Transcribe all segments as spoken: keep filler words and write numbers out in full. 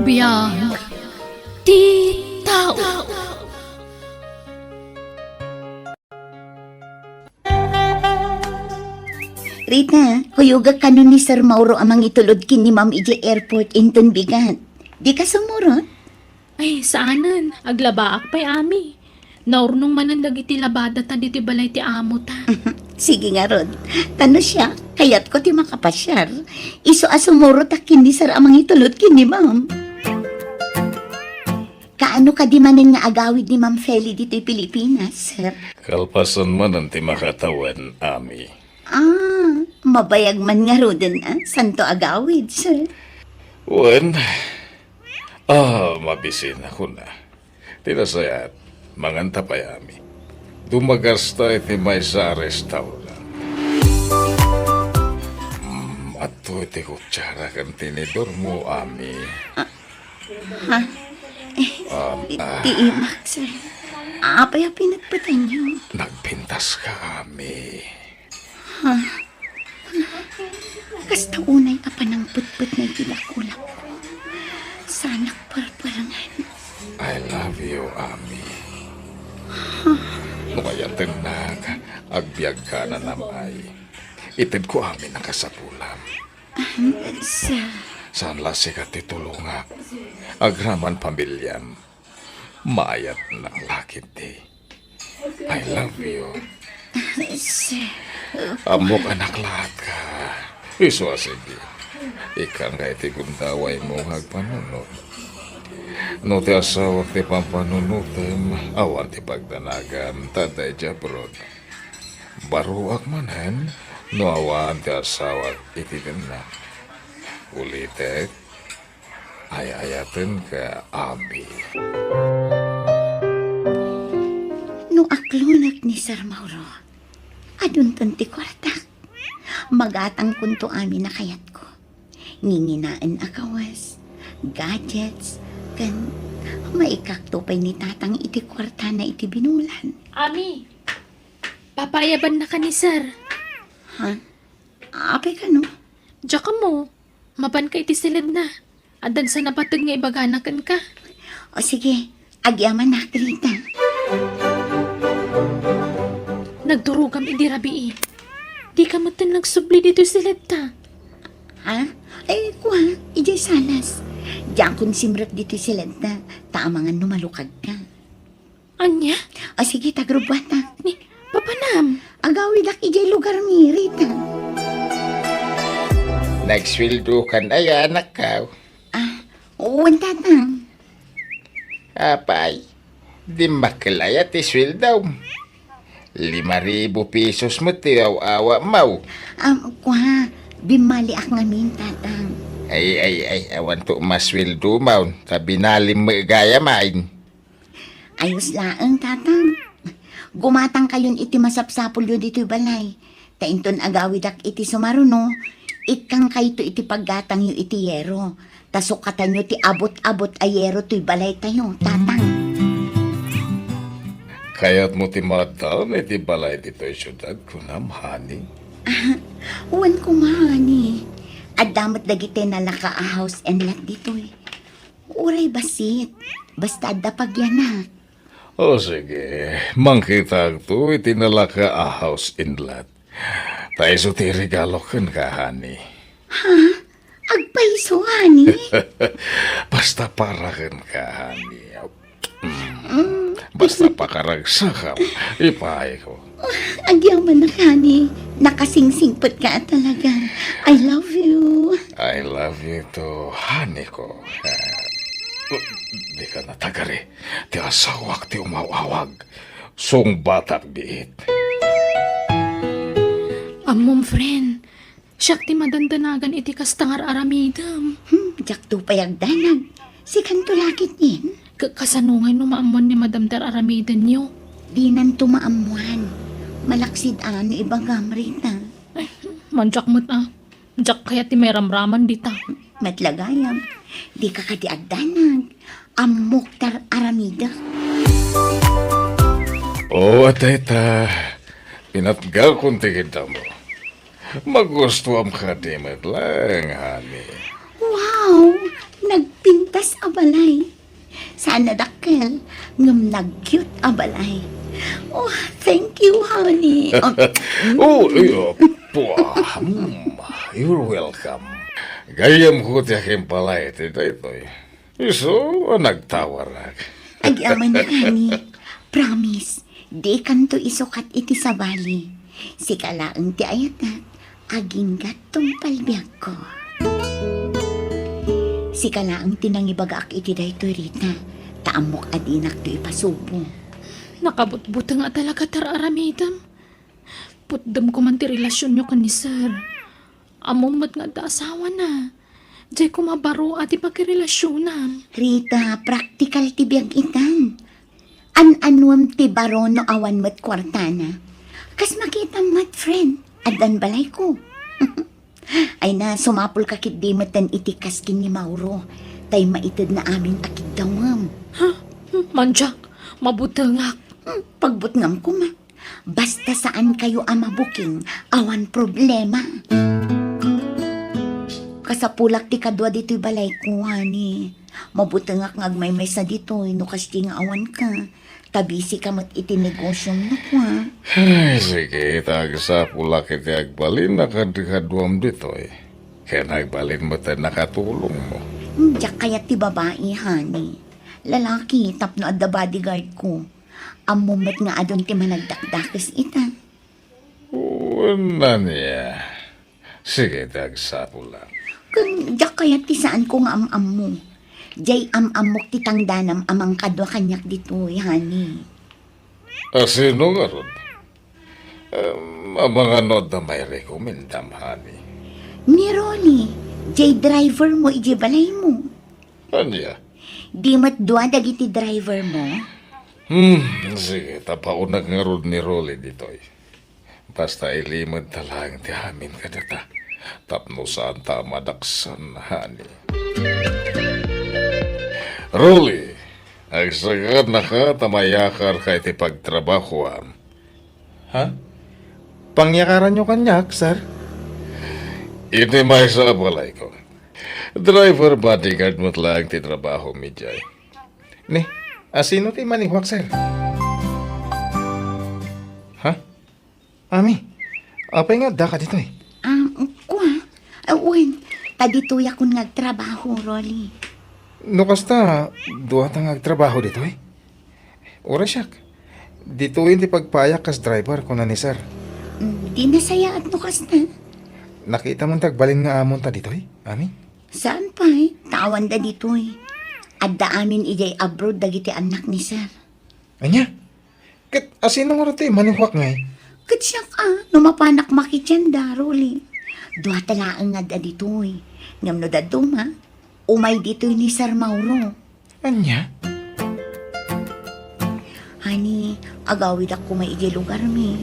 Biag ti tao. Rita, kuyogak kano ni Sir Mauro a mangitulod ken ni Ma'am idiay airport inton bigat. Dika sumurot? Ay, saanen. Aglabaak pay, Ami. Naurnong manen dagiti labadata ditoy balay ti amota. Sige ngarud. Ta no siak, kayatko ti makapasiar. Isu a sumurotak ken ni Sir a mangitulod ken ni Ma'am. Kaano kadi manen nga agawid ni Ma'am Feli ditoy Pilipinas, sir? Kalpasan manen ti makatawen, Ami. Ah, mabayag man ngaruden a santo agawid, sir. Wen, ah, mabisina kuna. Ti nasayaat, manganta pay, Ami. Dumagasta iti maysa a restaurant. Mm, adto iti kutsara ken tinidormo, Ami. Ah, ha? Eh, Um, ti, ah. Ti imak, sir. Apay a pinatpatanyo? Nagpintas ka, Ami. Ha? Kasta unay a panangpetpet na iti dakulak ko. Sanak parparangan. I love you, Ami. No ayatennak, agbiagka nanam-ay. Itedko amin a kasapulam. Ahem, sir. Saan la sika ti tulongak. Agraman pamiliam. Maayatnak la ketdi. I love you. Sir. Ammok a naklaat ka. Isu a sige. Ikkanka iti gundawaymo nga agpanunot. No ti asawak ti pampanunotem, awan ti pagdanagam, ta adda idiay abroad. Baruak manen no awan ti asawak iti denna. Ulitek, ay-ayatenka, Ami. No aklonek ni Sir Mauro, adunton ti kuartak. Magatangkonto amin a kayatko. Nginginaen a kawes, gadgets, ken maikakto pay ni Tatang iti kuartana iti binulan. Ami, papaayabannaka ni Sir. Ha? Apay kano? Diak ammo. Mapanka iti siledna. Addan sa napateg nga ibagana kenka. O sige, agyamanak, Rita. Nagturogam idi rabii. Dika metten nagsubli ditoy siledta. Ha? Ay, kua, idiay salas. Diakon simrek ditoy siledta, ta amangan no malukagka. Ania? O sige, ta agrubuatak. Ni, papanam? Agawidak idiay lugarmi, Rita. Nagsueldokan aya, anakko? Ah, wen, Tatang. Apay, dimmakkel aya ti sueldom? Lima ribu pesos met ti aw-awatmo. Ah, kua, bimmaliak ngamin, Tatang. Ay, ay, ay, awanto masueldomon, ta binalim met gayam. Ayos laeng, Tatang. Gumatangkayon iti masapsapulyo ditoy balay. Ta inton agawidak iti sumaruno, ikkangkayto iti paggatangyo iti yero. Ta sukatanyo ti abot-abot a yero toy balaytayo, Tatang. Kayatmo ti maaddaan iti balay ditoy siudad, kunam, honey? Ah, wen koma, honey. Adda met dagiti nalaka a house and lot ditoy. Uray bassit, basta adda pagyanak. O sige, mangkitakto iti nalaka a house and lot. Ta isu ti regalo kenka, honey. Ha? Agpayso, honey? Basta para kenka, honey. Mm. Mm. Basta pakaragsakam, ipaayko. Agyamanak, honey. Nakasingsingpetka talaga. I love you. I love you too, honey ko. Ah, dika natagari. Ti asawak ti umaw-awag. Sungbatak biit. Ammom, friend. Siak ti madandanagan iti kasta nga ar-aramidem. Hmm, diakto pay agdanag. Sikanto la ketdin? Ka-, kasano ngay no maammuan ni Madam ti ar-aramidenyo? Dinanto maammuan. Malaksid a no ibagam, Rita. Ay, madiak met a. Diak kayat ti mairamraman dita. Met la gayam. Dika kadi agdanag. Ammok ti ar-aramidek. O, dayta. Pinatgakon ti kiddamo. Magustuam kadi met laeng, honey. Wow! Nagpintas Kas a balay. Saan a dakkel, ngem nag-cute a balay. Oh, thank you, honey. Oh, ay, ah, pua, hmm, you're welcome. Gayyemko ti akimpalay iti daytoy. Isu a nagtawarak. Agyaman, honey. Promise, dikanto isukat iti sabali. Sika laeng ti ayatak, aginggat tungpal biagko. Sika laeng ti nangibagaak iti daytoy, Rita, ta ammok a dinakto ipasubo. Nakabutbuteng a talaga ti ar-aramidem. Putdem koman ti relasionyo ken ni Sir. Ammom met nga adda asawana. Diay koma baro a ti pakirelasionam. Rita, praktikal ti biag itan. An-anuem ti baro no awan met kuartana? Kas makitam met, friend, addan balayko. Ay na, sumapulka ketdi metten iti kas ken ni Mauro. Tay maitedna amin a kiddawem. Ha? Hmm, mandiak, mabutengak. Hmm, pagbutngam koma. Basta saan kayo a mabuking, awan problema. Kasapulak ti kadua ditoy balayko, honey. Mabutengak nga agmaymaysa ditoy no kasdi nga awanka. Ta busy ka met iti negosiom no kua. Ay, sige, ta agsapulak iti agbalin a kadkaduam ditoy. Ken agbalin met a nakatulongmo. Diak kayat ti babai, honey. Lalaki, tapno adda bodyguard ko. Ammom met nga adun ti managdakdakes ita. Wen ania. Sige, ti agsapulak. Ken diak kayat ti saanko nga am-ammo. Diay am-ammok ti tangdanam a mangkadua kaniak ditoy, honey. A sino ngarud? Em, amangan no adda mairekomendam, honey. Ni Rolly, diay driver mo idiay balaymo. Ania? Di met dua dagiti driver mo? Hmm, sige, ta paunak ngarud ni Rolly ditoy. Basta ilimed ta laeng ti amin kadata. Tapno saan ta a madaksan, honey. Rolly, agsagannaka ta mayakarka iti pagtrabahoam. Ha? Pangyakaranyo kaniak, sir? Iti maysa a balayko. Driver bodyguard met laeng ti trabaho mi diay. Ni, a sino ti maniwak, sir? Ha? Ami, apay nga addaka ditoy? Ah, kua? Ah, wen, ta ditoyakon nga agtrabaho, Rolly. No kasta, duata nga agtrabaho ditoy? Uray siak, ditoyen ti pagpayak kas driver, kuna ni sir. Mm, di nasayaat no kasta. Nakitam ti agbalin nga amonta ditoy, Ami? Saan pay, ta awanda ditoy. Adda amin idiay abroad dagiti annak ni sir. Ania? Ket a sino ngarud ti maniwak ngay? Ket siak a, no mapanak makidianda, Rolly. Duata laeng nga adda ditoy. Ngem no dadduma, umay ditoy ni Sir Mauro. Ania? Honey, agawidak koma idiay lugarmi.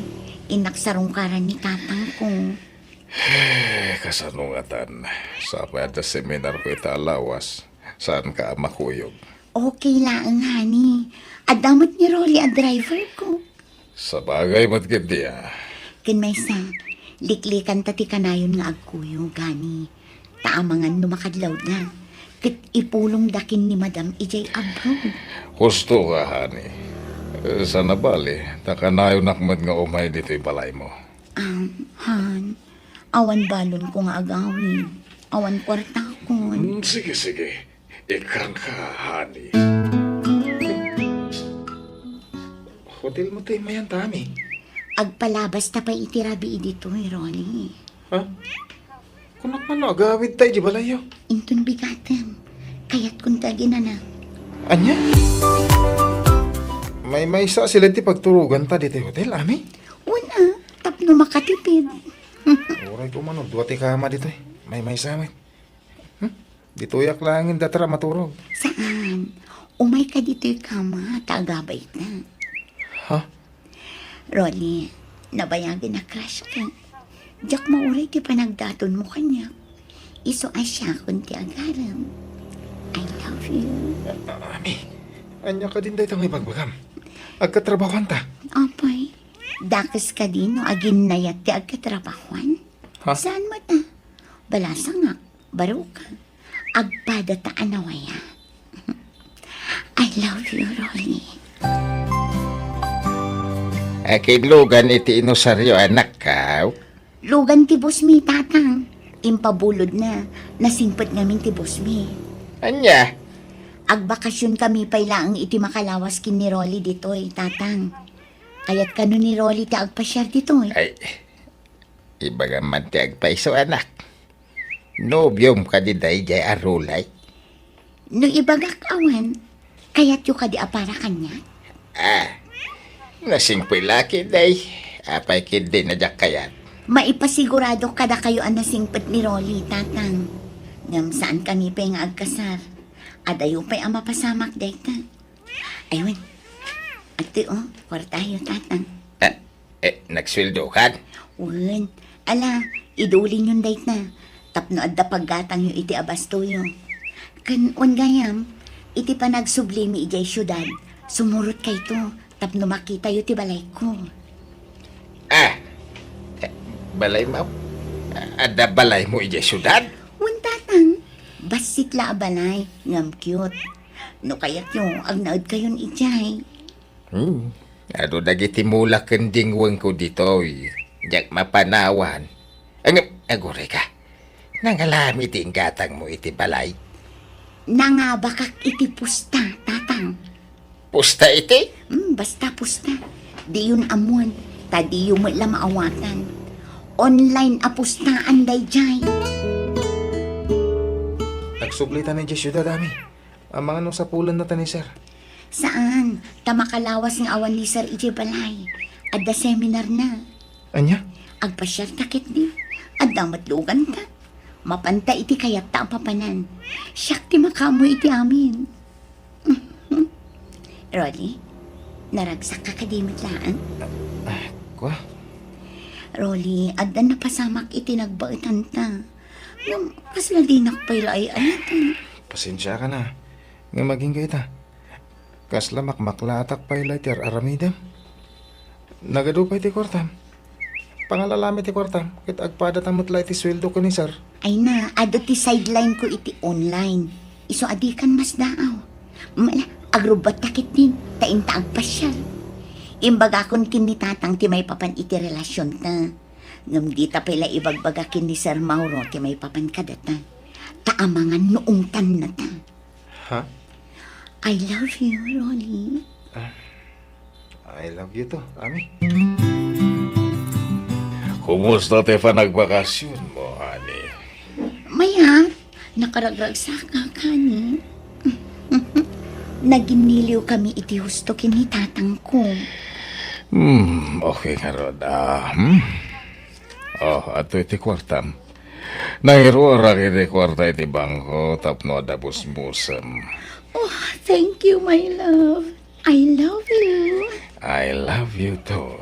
Innak sarungkaran ni tatangko. Eh, kasano ngatan? Sapay adda seminarko ita a lawas. Saanka a makuyog? Okay laeng, honey. Adda met ni Rolly a driver ko. Sabagay met ketdi a. Ken maysa, liklikanta ti kanayon nga agkuyog, honey. Ta amangan no makadlawda. Ket ipulongda ken ni Madam idiay abroad. Husto ka, honey. Eh, saan a bale, ta kanayonak met nga umay ditoy balaymo. Um, hon, awan balonko nga agawid. Awan kuartakon. Mm, sige, sige. Ikkanka, honey. Hotel mo ti imayan ta, Ami? Agpalabas ta pay iti rabii ditoy, Ronnie. Ha? Kunak man no agawid ta iti balayyo. Inton bigatem, kayatkon ta aginana. Ania? Maymaysa a siled ti pagturoganta ditoy hotel, Ami? Wen a, tapno makatipid. Uray ko man, dua ti kama ditoy. Maymaysa met. Hmm? Ditoyak laeng indater a maturog. Saan? Umayka ditoy kama, ta agabayta. Ha? Rolly, nabayagen a crush ka. Diak mauray ti panagdatonmo kaniak. Isu a siakon ti agarem. I love you. Ah, Ami, ania kadin dayta nga ibagbagam? Agkatrabahoanta? Apay, dakes kadi no aginnayat ti agkatrabahoan? Ha? Saan met a? Balasangak, baroka. Agpadata a nawaya. Love you, Rolly. Akin lugan iti inusaryo, anak, kaw? Lugan ti boss mi, Tatang. Impabulod na, nasingpet ngamin ti boss mi. Ania? Agbakasyon kami pay laeng iti makalawas ken ni Rolly ditoy, Tatang. Kayat kano ni Rolly ti agpasiar ditoy. Ay, ibagam man ti agpayso, anak. Nobiom kadi daydiay a Rolly? No ibagak awan, kayatyo kadi a para kaniak? Ah, nasingpet la ketdi. Apay ketdi a diak kayat? Maipasigurado kadakayo a nasingpet ni Rolly, Tatang. Ngem saan kami pay nga agkasar. Adayo pay a mapasamak dayta. Ay, wen. Adtoy, o, kuartayo, Tatang. Ah, eh, nagsueldokan? Wen. Ala, idulinyon dayta. Tapno adda paggatangyo iti abastoyo. Ken wen gayam, iti panagsublimi idiay siudad, sumurotkayto tapno makitayo ti balayko. Ah, eh, balaymo? Adda balaymo idiay siudad? Wen, Tatang. Bassit la a balay, ngem cute. No kayatyo, agnaedkayon idiay. Hmm. Adu dagiti mulak ken dingwengko ditoy. Diak mapanawan. Ngem, aguray ka. Nangalam iti inggatangmo iti balay? Nangabakak iti pusta, Tatang. Pusta iti? Hmm, basta pusta. Diyon ammoen, ta diyo met la maawagan. Online a pustaan daydiay. Agsubli ta idiay siudad, Ami. Amangan no sapulanna ta ni Sir. Saan, ta makalawas nga awan ni Sir idiay balay. Adda seminarna. Ania? Agpasiarta ketdi. Adda met luganta. Mapanta iti kayatta a papanan. Siak ti makaammo iti amin. Rolly, naragsakka kadi met laeng? Ah, kua? Rolly, adda napasamak iti nagbaetanta. Ngem, kasla dinak pay la ay-ayaten. Pasensiakan a. Ngem agingga ita. Kasla makmaklaatak pay la iti ar-aramidem. Nagadu pay ti kuartam. Pangalalam iti kuartam, ket agpadata met la iti sueldo ken ni Sir. Ay na, adu ti sideline ko iti online. Isu a dikan masdaaw. Mala, agrubbatta ketdin, ta inta agpasiar. Imbagakon ken ni Tatang ti maipapan iti relasionta. Ngem dita pay la ibagbaga ken ni Sir Mauro ti maipapan kadata. Ta amangan no ungtannata. Ha? I love you, Rolly. Ah, I love you too, Ami. Kumusta ti panagbakasionmo, honey? Mayat, nakaragragsakak, honey. Naginniliw kami iti husto ken ni tatangko. Hmm, okay ngarud, ah, hmm? Oh, adtoy ti kuartam. Nangiruarak iti kuarta iti bangko tapno adda busbusem. Oh, thank you, my love. I love you. I love you too.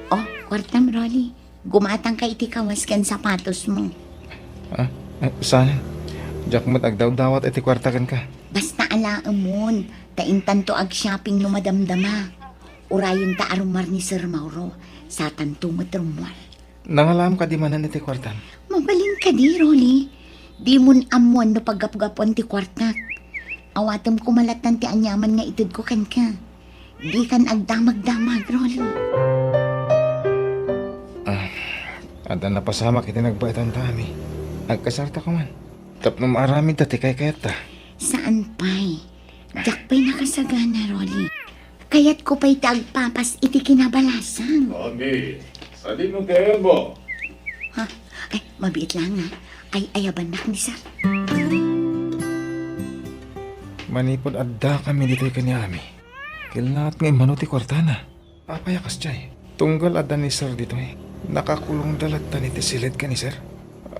Oh, kuartam, Rolly. Gumatangka iti kawas ken sapatosmo. Ah, eh, saan? Diak met agdawdawat iti kuarta kenka. Basta alaemon, ta intanto ag-shopping no madamdama. Urayenta a rummuar ni Sir Mauro, satanto met rummuar. Nangalam kadi manen iti kuartam? Mabalin kadi, Rolly. Dimon ammoan no paggapgapuan ti kuartak. Awatem koma lattan ti aniaman nga itedko kenka. Dikan agdamagdamag, Rolly. Ah, adda napasamak iti nagbaetanta, Ami. Agkasarta koman. Tapno maaramidta ti kaykayatta. Saan pay? Diak pay nakasagana, Rolly. Kayatko pay ti agpapas iti kinabalasang. Ami, sadino ti ayanmo? Ha? Ay, mabiit laeng a. Ay-ayabannak ni Sir. Manipud addakami ditoy ken ni Ami, kelnaet nga immano ti kuartana. Apay a kasdiay? Tunggal adda ni Sir ditoy, nakakulongda lattan iti siled ken ni Sir.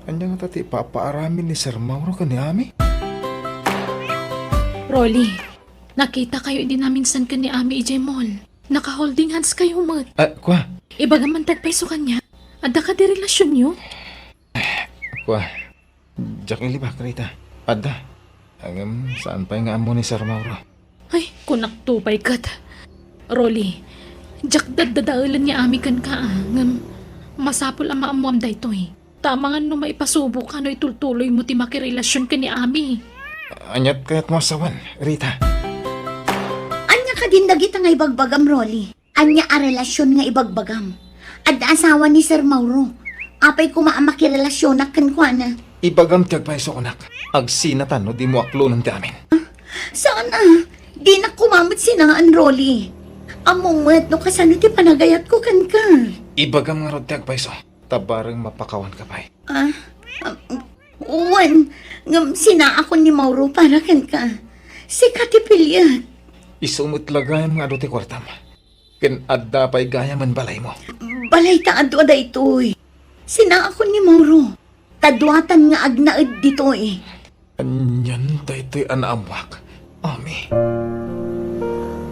Ania ngata ti ipapaaramid ni Sir Mauro ken ni Ami? Rolly, nakitakayo idi naminsan ken ni Ami idiay mall. Naka-holding hands kayo met. Ah, kua? Ibagam man ti agpayso kaniak. Adda kadi relasionyo? Kua? Diak ilibak dayta. Adda. Ngem saan pay nga ammo ni Sir Mauro? Ay, kunakto pay ket. Rolly, diak daddadaelen ni Ami kenka, ah, ngem masapul a maammoam daytoy. Ta amangan no maipasuboka no itultuloymo ti makirelasion ken ni Ami. Aniat kayatmo a sawen, Rita? Ania kadin dagita nga ibagbagam, Rolly? Ania a relasyon nga ibagbagam? Adda asawa ni Sir Mauro. Apay koma a makirelasyonak kenkuana? Ibagam ti agpayso, anak. Agsinatan no dimo aklonen ti amin. Saan a? Dinak koma met sinaan, Rolly. Ammom met no kasano ti panagayatko kenka. Ibagam ngarud ti agpayso. Ta bareng mapakawanka pay. Ah, um, wen, ngem sinaakon ni Mauro para kenka. Sika ti piliek. Isu met la gayam nga adu ti kuartam. Ken adda pay gayamen balaymo. Balay ta adu a daytoy. Sinaakon ni Mauro. Ta duatan nga agnaed ditoy. Anian daytoy a naammoak, Ami?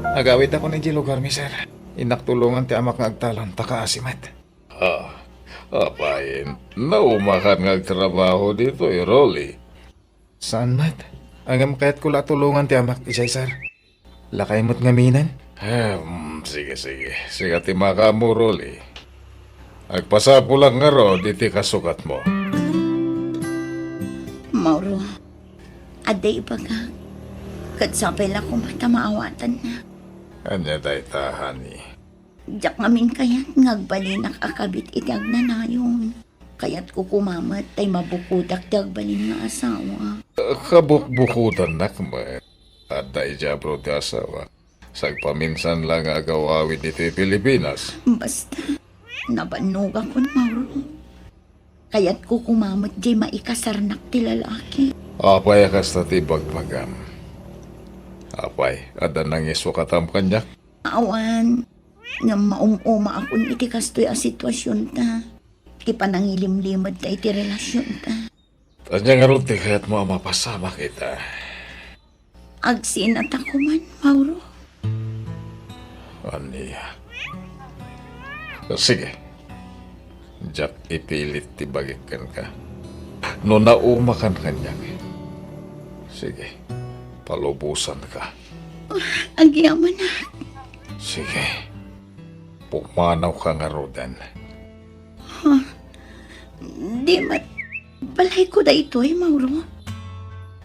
Agawidakon idiay lugarmi, sir. Innak tulongan ti amak nga agtalon, ta kaasi met. Ah, apay, naumakan nga agtrabaho ditoy, Rolly? Saan met? Ngem kayatko la a tulongan ti amak idiay, sir. Lakay met ngamin? Em, sige, sige. Sika ti makaammo, Rolly. Agpasapulak ngarud iti kasukatmo. Mauro, adda ibagak. Ket sapay la koma ta maawatanna. Ania dayta, honey? Diak ngamin kayat nga agbalinak a kabit iti agnanayon. Kayatko koma met tay mabukodak ti agbalin nga asawa. Kabukbukodannak met. Adda idiay abroad ti asawa. Sagpaminsan la nga agawawid ditoy Pilipinas. Basta, nabannogakon, Mauro. Kayatko koma met diay maikasarnak ti lalaki. Apay a kasta ti ibagbagam? Apay, adda nangisukatmo kaniak? Awan, ngem maum-umaakon iti kastoy a situasionta. Ti panangilimlimedta iti relasionta. Ania ngarud ti kayatmo a mapasamak ita? Agsinata koman, Mauro. Ania? Sige. Diak ipilit ti bagik kenka. No naumakan kaniak, sige, palubosanka. Agyamanak. Sige. Pumanawka ngaruden. Ha? Di met balayko daytoy, Mauro?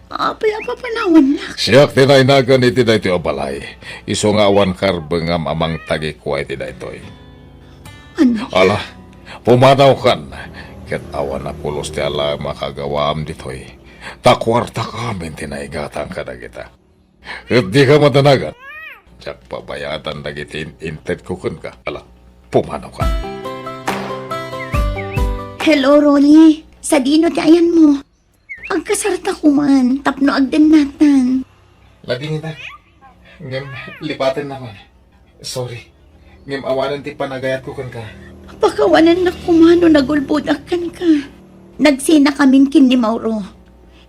Apay a papanawannak? Siak ti nainagan iti daytoy a balay. Isu nga awan karbengam a mangtagikua iti daytoy. Ania? Ala, pumanawkan, ket awan a pulos ti alaem a kagawaam ditoy. Ta kuartak amin ti naigatang kadagita. Ket dika madanagan. Diak pabayadan dagiti in-, intedko kenka. Ala, pumanawka. Hello, Rolly. Sadino ti ayanmo? Agkasarta koman tapno agdennatan. Ladingita. Ngem lipatennakon. Sorry. Ngem awanen ti panagayatko kenka. Pakawanennak koma no nagulbodak kenka. Nagsinakamin ken ni Mauro.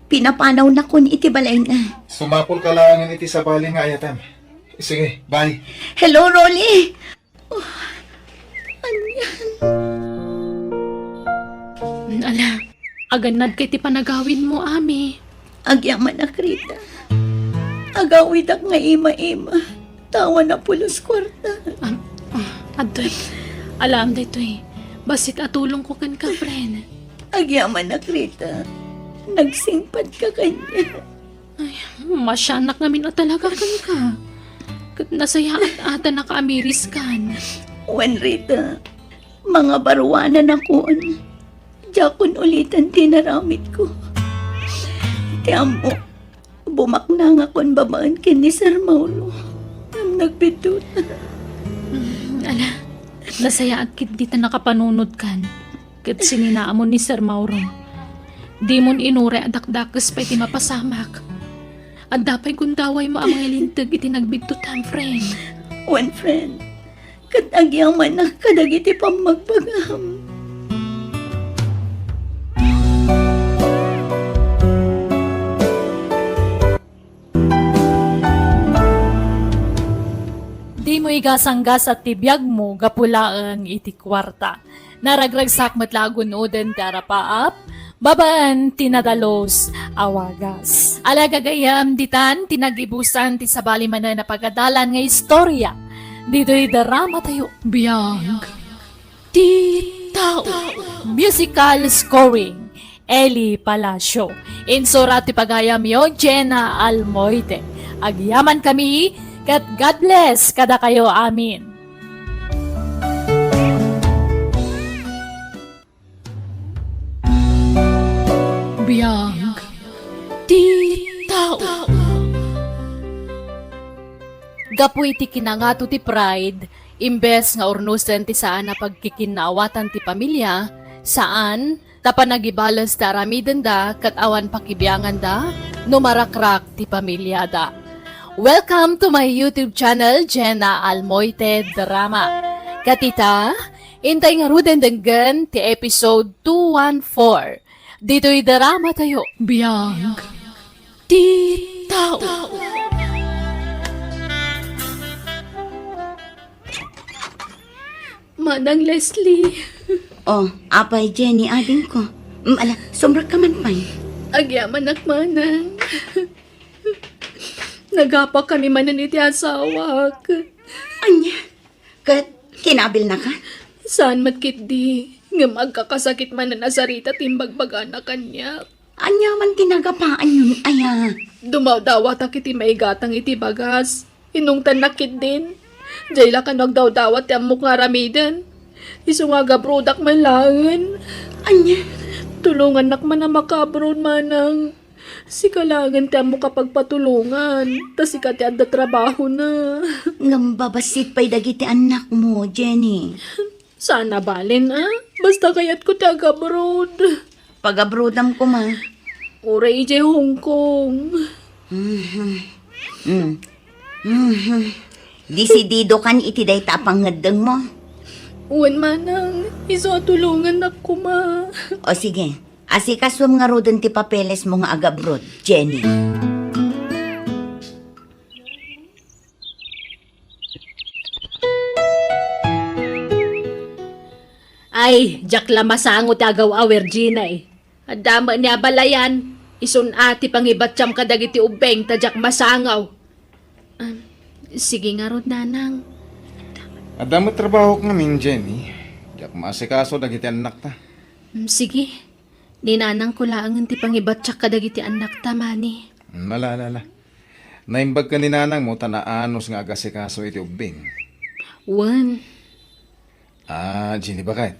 Pinapanawnakon iti balayna. Sumapulka laengen iti sabali nga ayatem. Sige, bye. Hello, Rolly! Oh, anian? Ala, agannadka iti panagawidmo, Ami. Agyamanak, Rita. Agawidak nga ima-ima. Ta awan a pulos kuarta. Am-, ah, adtoy. Alaem daytoy. Bassit a tulongko kenka, friend. Agyamanak, Rita. Nagsingpadka kaniak. Ay, masianak ngamin a talaga kenka. Ket nasayaat a ta nakaamiriskan. Wen, Rita, mangabaruanakon. Diakon uliten ti inaramidko. Ti ammok, bumaknangakon babaen ken ni Sir Mauro. Ngem nagbiddutna. Mm, ala, nasayaat ketdi ta nakapanunotkan. Ket sininaamon ni Sir Mauro. Dimon inuray a dakdakes pay ti mapasamak. Adda pay gundawaymo a mangilinteg iti nagbiddutmo, friend. Wen, friend. Ket agyamanak kadagiti pammagbagam. Dimo igasanggasat ti biagmo gapu laeng iti kuarta. Naragragsak met la a gun-oden ti arapaap, babaen ti nadalus a wagas. Ala gagayyem, ditan ti nagibusan ti sabali manen a pagadalan nga istorya. Ditoy drama tayo. Biag ti tao. Musical scoring. Eli Palacio. Insura ti pagayamyo, Jenna Almoite. Agyaman kami, ket God bless kadakayo amin. Biag ti tao. Gapu iti kinangato ti Pride, imbes nga urnosen ti saan a pagkikinnaawatan ti pamilya, saan, ta panagibales ti aramidenda ket awan pakibianganda no marakrak ti pamilyada. Welcome to my YouTube channel, Jenna Almoite Drama. Ket ita, intay ngaruden denggen ti episode two one four. Ditoy drama tayo. Biag ti tao. Manang Leslie. Oh, apay, Jenny, adingko. Mm, ala, sumrekka man pay. Agyamanak, Manang. Nagapakami manen iti asawak. Ania? Ket kinabilnaka? Saan met ketdi, ngem agkakasakit manen a sarita ti imbagbagana kaniak. Ania man ti nagapaanyon aya? Dumawdawatak iti maigatang iti bagas. Inungtannak ketdin. Diay la kano agdawdawat ti ammok nga aramiden. Isu nga agabrodak man laengen. Ania? Tulongannak man a makaabroad, Manang. Sika laengen ti ammok a pagpatulongan, ta sika ti adda trabahona. Ngem babassit pay dagiti annakmo, Jenny. Saan a balen, a? Basta kayatko ti agabroad. Pagabrodam koma. Uray idiay Hong Kong. Mhm. Mm. Mhm. Desididokan iti dayta a pangngeddengmo? Wen, Manang, isu a tulongannak koma. O sige, asikasuem ngaruden ti papelesmo nga agabroad, Jenny. Ay, diak la masango ti agaw-awer, Jenny. Adda met ni abalayan, isun a ti pangibattiam kadagiti ubbing ta diak masango. Ah, sige ngarud, Nanang. Adda met trabahok ngamin, Jenny. Diak maasikaso dagiti annakta. Mm, sige. Ni nanangko laengen ti pangibattiak kadagiti annakta, Manny. Mm, ala, ala, ala. Naimbag ken ni nanangmo ta naanus nga agasikaso iti ubbing. Wen. Ah, Jenny, baket.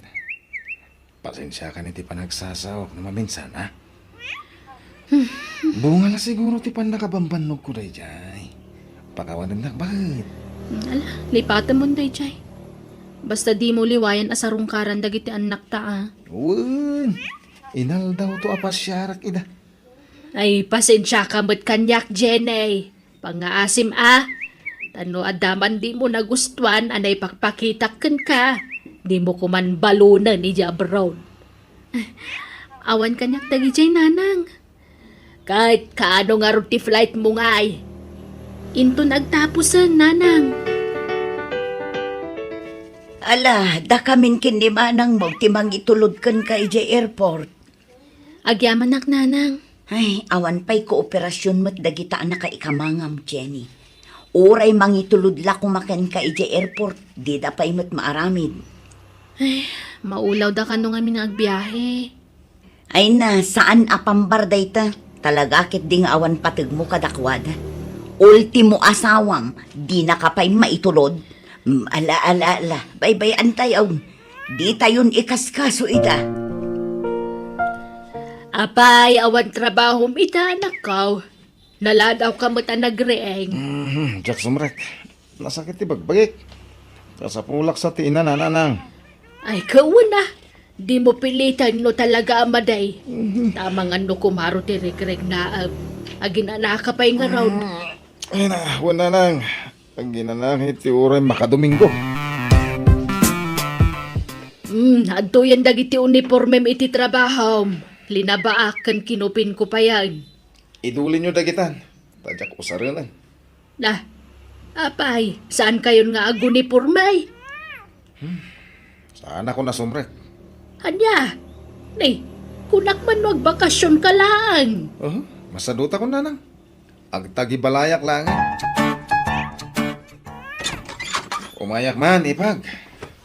Pasensiakan iti panagsasaok no maminsan, ha? Bunga la siguro ti pannakabambannogko daydiay. Pakawanennak, baket. Ala, lipatemon daydiay. Basta dimo liwayan a sarungkaran dagiti annakta, a. Wen, inaldawto a pasiarak ida. Ay, pasensiaka met kaniak, Jenny. Pangngaasim, a. Ta no adda man dimo nagustuan a naipakpakitak kenka, dimo koman balonen idiay abroad. Awan kaniak dagidiay, Nanang. Ket kaano ngarud ti flightmo ngay? Inton agtapusen, Nanang. Ala, dakamin ken ni manangmo ti mangitulod kenka idiay airport. Agyamanak, Nanang. Ay, awan pay kooperasyon met dagita a nakaikamangam, Jenny. Uray mangitulod la koma kenka idiay airport, dida pay met maaramid. Ay, maulawda kano ngamin nga agbiahe. Ay na, saan a pambar dayta. Talaga ketdi nga awan pategmo kadakuada. Ultimo asawam, dinaka pay maitulod. Mm, ala, ala, ala. Baybay-antayon. Ditayon ikaskaso ida. Apay, awan trabahom ita, anakko. Naladawka met a nagriing. Mhm, diak sumrek. Nasakit ti bagbagik. Kasapulak sa ti ina, Nanang. Ay, kauna. Dimo piliten no talaga a madi. Mhm. Tama nga no kumaro ti rikriknaem. Aginanaka pay ngarud. Ay na, wen, Nanang. Aginanang iti uray makadomingo. Hmm, adtoyen dagiti unipormem iti trabahom. Linabaak ken kinupinko payen. Idulinyo dagitan, ta diak usarenen. Na, apay, saan kayon nga aguniporme? Hmm, saanakon a sumrek. Ania? Ni, kunak man no agbakasionka laeng. Uh, masadutakon, Nanang. Agtagibalayak laeng. Umayak man, ipag.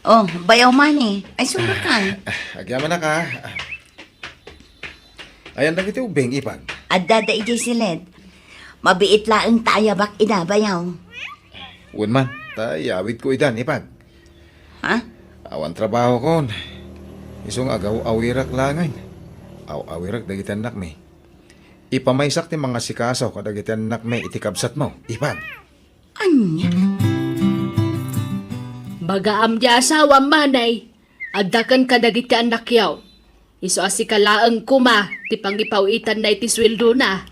Oh, bayaw man eh. Ay, sumrek ka. Ah, agyamanak, a. Ayan dagiti ubbing, Ipag? Adda da idiay silet. Mabiit laeng ta ayabak ida, bayaw. Wen man, ta iyawidko idan, Ipag. Ha? Awan trabahokon. Isu nga agaw-awirak laengen. Aw-awirek dagiti annakmi. Ipamaysak ti mangasikaso kadagiti annakmi iti kabsatmo, Ipag. Ania? Bagaam ti asawam, manay. Adda ken kadagiti annakyo. Isu a sika laeng koma ti pangipaw-itanna iti sueldona.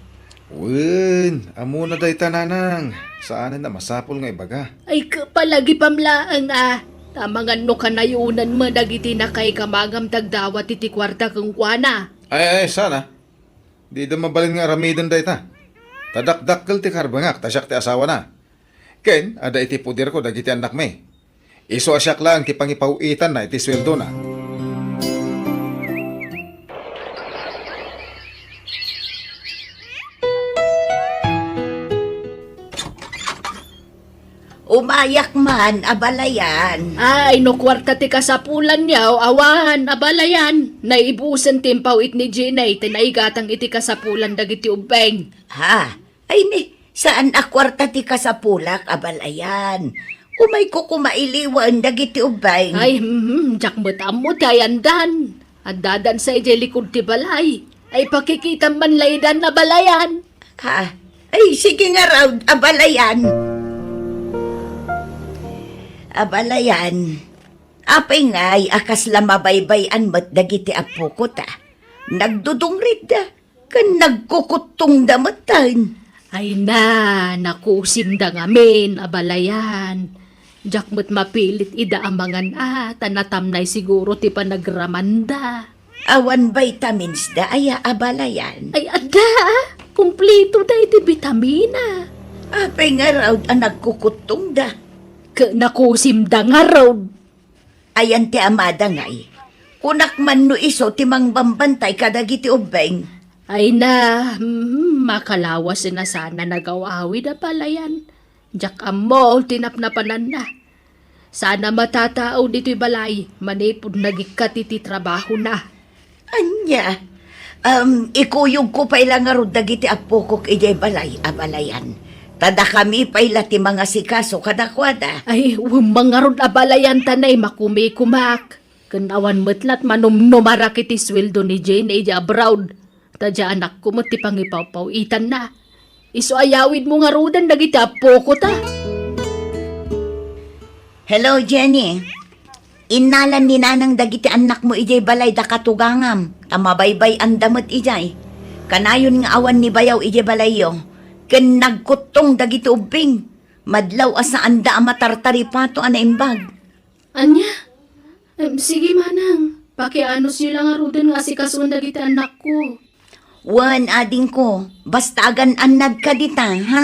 Wen, ammona dayta, nanang. Saanen a masapul nga ibaga. Ay, kapalagipam laeng a. Ta amangan no kanayonan met dagiti nakaikamagam ti agdawat iti kuarta kenkuana. Ay, ay, saan a. Dida mabalin nga aramiden dayta. Ta dakdakkel ti karbengak ta siak ti asawana. Ken adda iti poderko dagiti annakmi. Isu a siak laeng ti pangipaw-itanna iti sueldona. Umayak man, abalayan. Ay, no kuarta ti kasapulanyo, awan, abalayan. Naibusen ti impaw-it ni Jenny, ti naigatang iti kasapulan dagiti ubbing. Ha? Ay ni, saan a kuarta ti kasapulak, abalayan. Umayko koma iliwan dagiti ubbing. Ay, mhm, diak met ammo ti ayandan. Addadan sa idiay likud ti balay. Ay, pakikitam man laydan, abalayan. Ha? Ay, sige ngarud, abalayan. Abalayan. Apay ngay a kasla mabaybay-an met dagiti appoko ta? Nagdudungritda. Ken nagkukuttongda metten. Ay na, nakusimda ngamin, abalayan. Diak met mapilit ida a mangan a, ta natamnay siguro ti panagramanda. Awan vitamins da aya, abalayan? Ay, adda, a. Kumplito da iti bitamina. Apay ngarud a nagkukuttongda? Ket nakusimda ngarud. Ayan ti amada ngay. Kunak man no isu ti mangbambantay kadagiti ubbing. Ay na, hmm, makalawasen a sana nagaw-awid, abalayan. Diak ammo ti napnapananna. Sana matatao ditoy balay manipud nagikkati ti trabahona. Ania? Em, ikuyogko pay la ngarud dagiti appokok idiay balay, abalayan. Ta dakami pay la ti mangasikaso kadakuada. Ay, wen man ngarud, abalayan, ta nay makumikumak. Ken awan met lat manumnumarak iti sueldo ni Jane idiay abroad. Ta diay anakko met ti pangipawpaw-itanna. Isu a yawidmo ngaruden dagiti appoko ta. Hello, Jenny. Innalan ni Nanang dagiti annakmo idiay balay da katugangam, ta mabaybay-anda met idiay. Kanayon nga awan ni bayaw idiay balayyo, ken nagkuttong dagiti ubbing. Madlaw a saanda a matartaripato a naimbag. Ania? Em, sige, manang. Pakianusyo la ngaruden nga asikasuen dagiti annakko. Wen, adingko, basta agan-annadka dita, ha?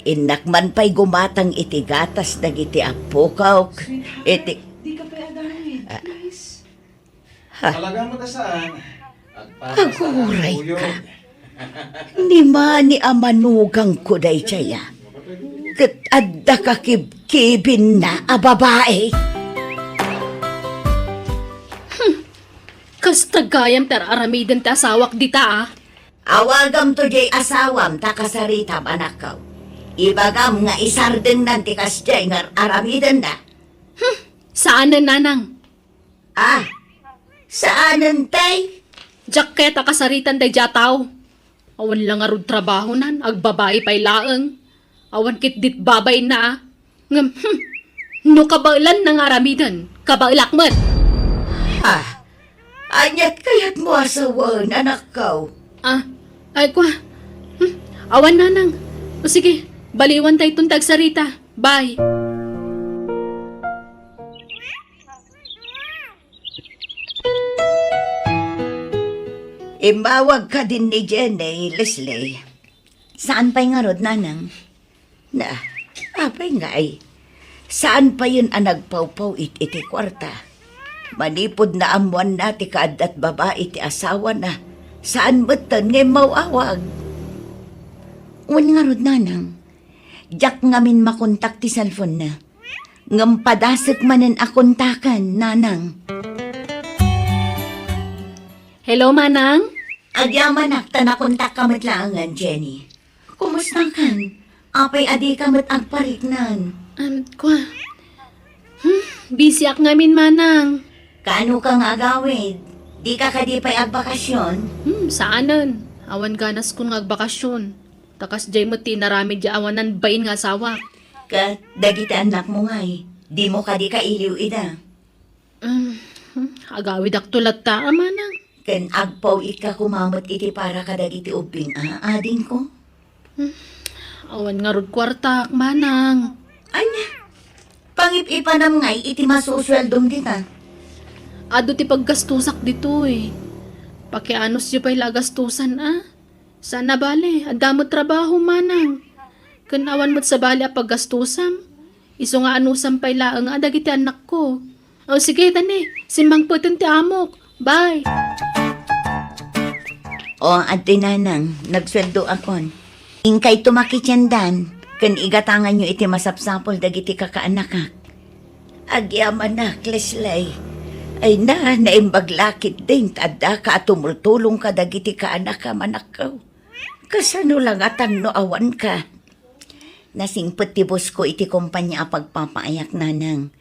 Innak man pay gumatang iti gatas dagiti appokok. Iti... Sweetheart, di ka pay agawid, ah, please. Ha? Talaga mo ta saan? Aguray ka. Ni mani a manugangko daydiay a. Ket adda kakibkibinna a babai. Hmm. Kasta gayam ti ar-aramiden ti asawak dita, a. Awagamto diay asawam ta kasaritam, anakko. Ibagam nga isardengnan ti kasdiay nga ar-aramidenna. Hmm. Saanen, nanang. Ah, saanen tay? Diak kayat a kasaritan daydiay a tao. Awan la ngarud trabahonan, agbabai pay laeng. Awan ketdit babayna, a. Ngem, hmm, no kabaelanna nga aramiden, kabaelak met. Ah, aniat kayatmo a sawen, anakko? Ah, ay, kua. Hmm, awan, nanang. O sige, baliwan tayton ti agsarita. Bye. Immawag kadin ni Jenny, Leslie. Saan pay ngarud, nanang? Na, apay ngay? Saan payen a nagpawpaw-it iti kuarta? Manipud naammoanna ti kaaddat babai ti asawana, saan metten nga immaw-awag. Wen ngarud, nanang. Diak ngamin makontak ti cellphone-na. Ngem padasek manen a kontaken, Nanang. Hello, Manang. Agyamanak ta nakontakka met laengen, Jenny. Kumustakan? Apay a dika met agpariknan? Um, kwa. Hmm, busyak ngamin, Manang. Kaano ka nga agawid? Dika kadi pay agbakasyon? Hmm, saanen. Awan ganaskon nga agbakasyon. Ta kasdiay met ti inaramid diay awanan bain nga asawa. Ket dagiti annakmo ngay, dimo kadi kailiw ida? Um, agawidakto latta, Manang. Ken agpaw-itka koma met iti para kadagiti ubbing a, adingko? Hmm, awan ngarud kuartak, Manang. Ania? Pangip-ipanam ngay iti masusueldom dita? Adu ti paggastusak ditoy. Pakianusyo pay la a gastusan, a? Saan a bale, adda met trabaho, Manang. Ken awan met sabali a paggastusam. Isu nga anusam pay laeng a dagiti annakko. O, sige, tani, simmangpeten ti amok. Bye. O, adtoy, Nanang, nagsueldoakon. Inkayto makitiendan, ken igatanganyo iti masapsapul dagiti kakaannakak. Agyamanak, Leslie. Ay na, naimbag la ketdin ta addaka a tumultulong kadagiti kaanakam, anakko. Kasano la ngatan no awanka? Nasingpet ti bosko iti kompania a pagpapaayak, Nanang.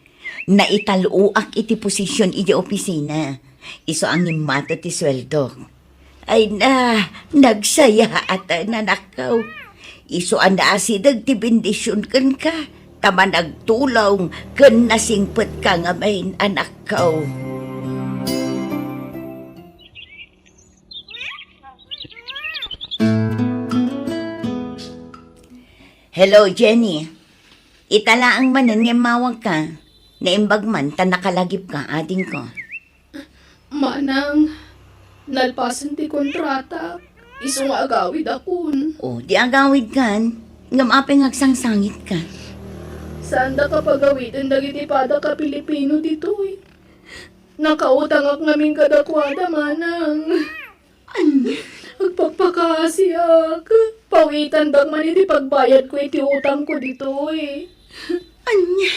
Naital-oak iti posision iti opisina. Isu a ngimmato ti sueldok. Ay na, nagsayaat, anakko. Isu a naasideg ti bendision kenka, ta managtulong ken nasingpetka ngamin, anakko. Hello, Jenny. Ita laeng manen nga immawagka. Naimbag man ta nakalagipka, adingko. Manang, nalpasen ti kontrata. Isu nga agawidakon. O, di agawidkan. Ngem apay nga agsangsangitka? Saanda kapagawiden dagiti padak a Pilipino ditoy. Nakautangak ngamin kadakuada, Manang. Ania? Agpakpakaasiak. Pawitandak man iti pagbayadko iti utangko ditoy. Ania?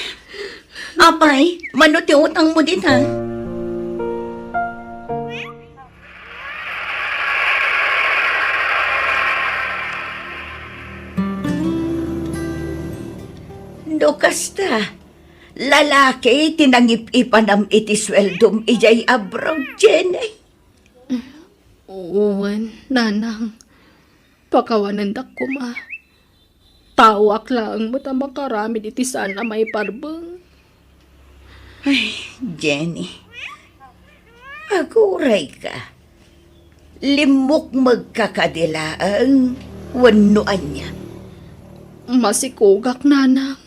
Apay, mano ti utangmo dita? No kasta, lalaki ti nangip-ipanam iti sueldom idiay abroad, Jenny? Wen, Nanang. Pakawanendak koma. Taoak laeng met a makaramid iti saan a maiparbeng. Ay, Jenny. Agurayka. Limmukmegka kadi laeng wenno ania? Masikogak, Nanang.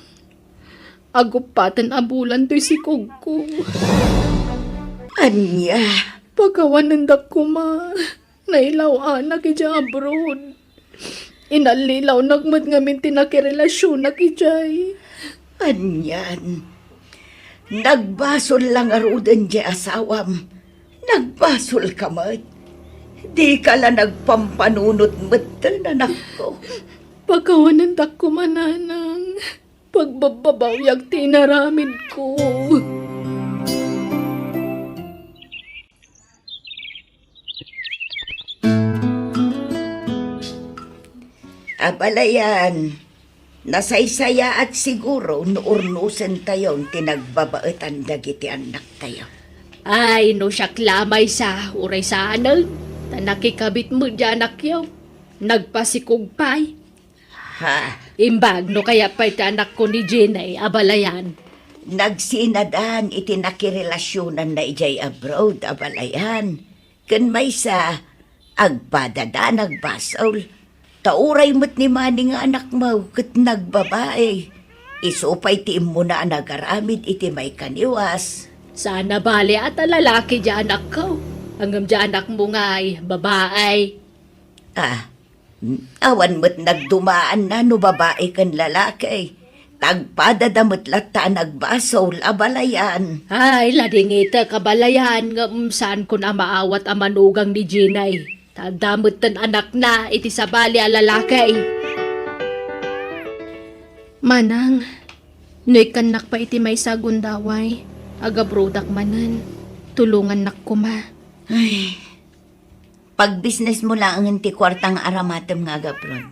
Aguppaten a bulan toy sikogko. Ania? Pakawanendak koma. Nailaw-anak idiay abroad. Inallilawnak met ngamin ti nakirelasionak idiay. Anian? Nagbasol la ngaruden diay asawam. Nagbasolka met. Dika la nagpampanunot metten, anakko. Pakawanendak koma, Nanang. Pagbabbabawiak ti inaramidko. Abalayan, nasaysayaat siguro no urnosentayon ti nagbabaetan dagiti annaktayo. Ay, no siak la maysa, uray saanen, ta nakikabit met diay anakyo. Nagpasikog pay. Ha? Imbag no kayat pay ti anakko ni Jenny, abalayan. Nagsinadan iti nakirelasionanna idiay abroad, abalayan. Ken maysa, agpadada nagbasol. Ta uray met ni Manny nga anakmo ket nagbabai. Isu pay ti immuna a nagaramid iti maikaniwas. Saan a bale a ta lalaki diay anakko. Ngem diay anakmo ngay, babai. Ah, awan met nagdumaanna no babai ken lalaki. Tagpadada met latta a nagbasol, abalayan. Ay, ladingitek, abalayan, ngem saankon a maawat a manugang ni Jenny. Ta adda metten anakna iti sabali a lalaki. Manang, No ikkannak pay iti maysa a gundaway, agabroadak manen. Tulongannak koma. Ay, pagbisnesmo laengen ti kuarta nga aramatem nga agabroad.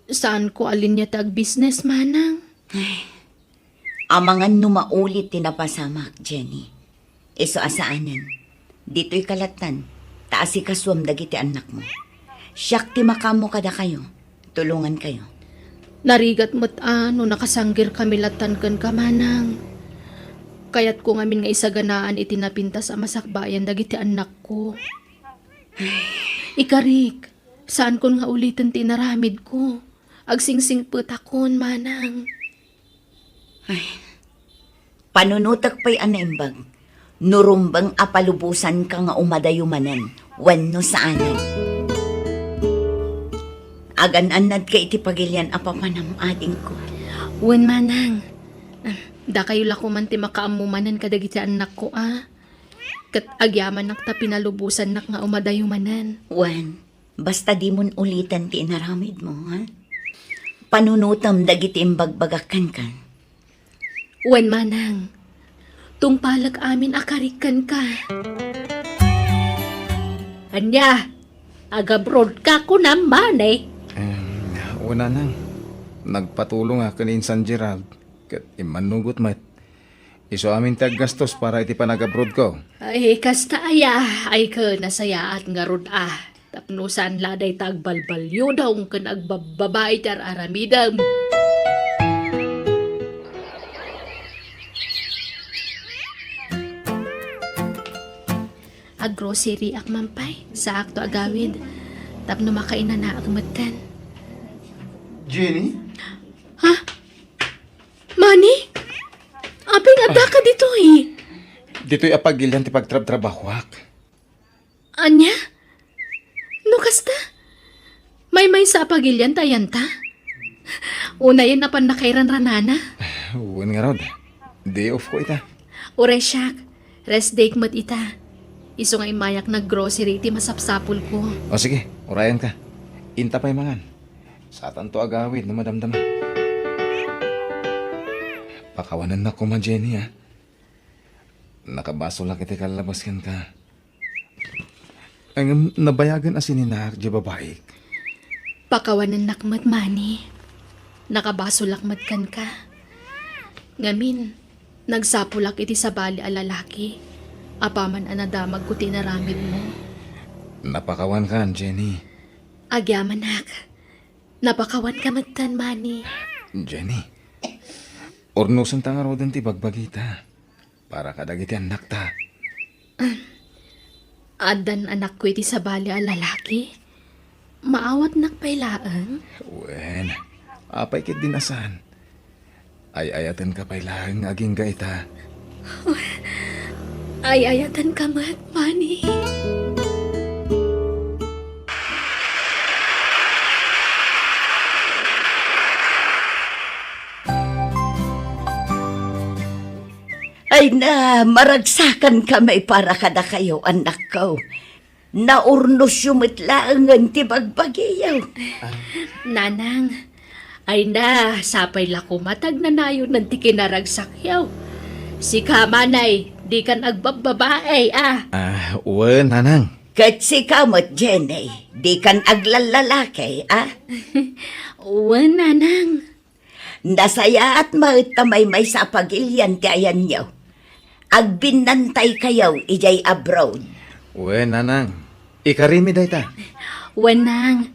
Saanko a linia ti agbisnes, manang. Amangan no maulit ti napasamak, Jenny. Isu a saanen. Ditoy ka lattan, ta asikasuam dagiti annakmo. Siak ti makaammo kadakayo. Tulongankayo. Narigat met a no nakasanggirkami lattan kenka, manang. Kayatko ngamin nga isaganaan iti napintas a masakbayan dagiti annakko. Ikarik, saankon nga uliten ti inaramidko. Agsingsingpetakon, manang. Ay, panunotek pay a naimbag. No rumbeng a palubosanka nga umadayo manen, wenno saanen. Agan-annadka iti pagilian a papanam, adingko. Wen, manang. Ah, dakayo la koman ti makaammo manen kadagiti annakko, a. Ket agyamanak ta pinalubosannak nga umadayo manen. Wen, basta dimon uliten ti inaramidmo, ha? Panunotem dagiti imbagbagak kenka. Wen, manang. Tungpalek amin a karik kenka. Ania? Agabroadka kunam, manang? Em, wen, nanang. Nagpatulong a ken ni Insan Gerald, ket immannugot met. Isu amin ti aggastos para iti panagabroadko. Ay, kasta aya, ay ket nasayaat ngarud a. Tapno saan la dayta agbalbaliwdaw ken agbabbabai ti ar-aramidem. Aggroceryak man pay, saakto agawid. Tapno makainanaak metten. Jenny? Ha? Manny? Apay nga addaka ditoy? Ditoy a pagilian ti pagtrabtrabahoak. Ania? No kasta? Maymaysa a pagilian ta ayan ta? Unayen a pannakairanranana? Wen ngarud. Day off ko ita. Uray siak. Rest day met ita. Isu nga immayak naggrocery iti masapsapulko. O sige, urayenka. Inta pay mangan. Satanto agawid no madamdama. Pakawanennak koma, Jenny, a. Nakabasolak iti kallabas kenka. Ngem nabayagen a sininaak diay babaik. Pakawanennak met, Manny. Nakabasolak met kenka. Ngamin, nagsapulak iti sabali a lalaki apaman a nadamagko ti inaramidmo. Napakawankan, Jenny. Agyamanak. Napakawanka metten, Manny. Jenny, urnosenta ngaruden ti bagbagita para kadagiti annakta. Addan anakko iti sabali a lalaki? Maawatnak pay laeng? Wen, apay ketdin a saan? Ay-ayatenka pay laeng nga agingga ita. Ay-ayatenka met, Manny. Ay na, maragsakan kami para kadakayo, annakko. Naurnosyo met laengen ti bagbagiyo. Nanang, ay na, sapay la koma ta agnanayonen ti kinaragsakyo. Sika, manay, dikan agbabbabae, a. Ah, wen, nanang. Ket sika met, Jenny, dikan aglallalaki, a. Wen, nanang. Nasayaat met ta maymaysa a pagilian ti ayanyo. Agbinnantaykayo idiay abroad. Wen, nanang. Ikarimi dayta. Wen, nang.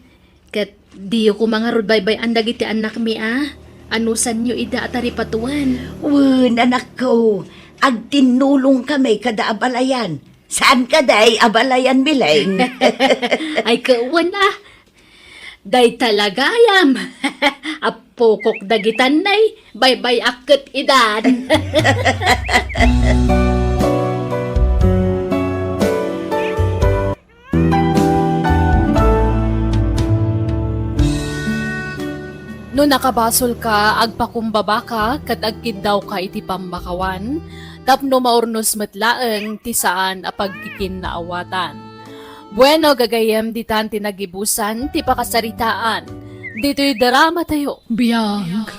Ket diyo koma ngarud baybay-an dagiti annakmi a. Anusanyo ida a taripatoen. Wen, anakko. Agtinnulongkami kada abalayan. Saan kadi abalayan, Mileng? Ay, ket wen a. Dayta la gayam. Appokok dagitan nay, baybay-ak ket idan. No nakabasolka, agpakumbabaka ket agkiddawka iti pammakawan, tapno maurnos met laeng ti saan a pagkikinnaawatan. Bueno, gagayyem, ditan ti nagibusan ti pakasaritaan ditoy dramatayo. Biag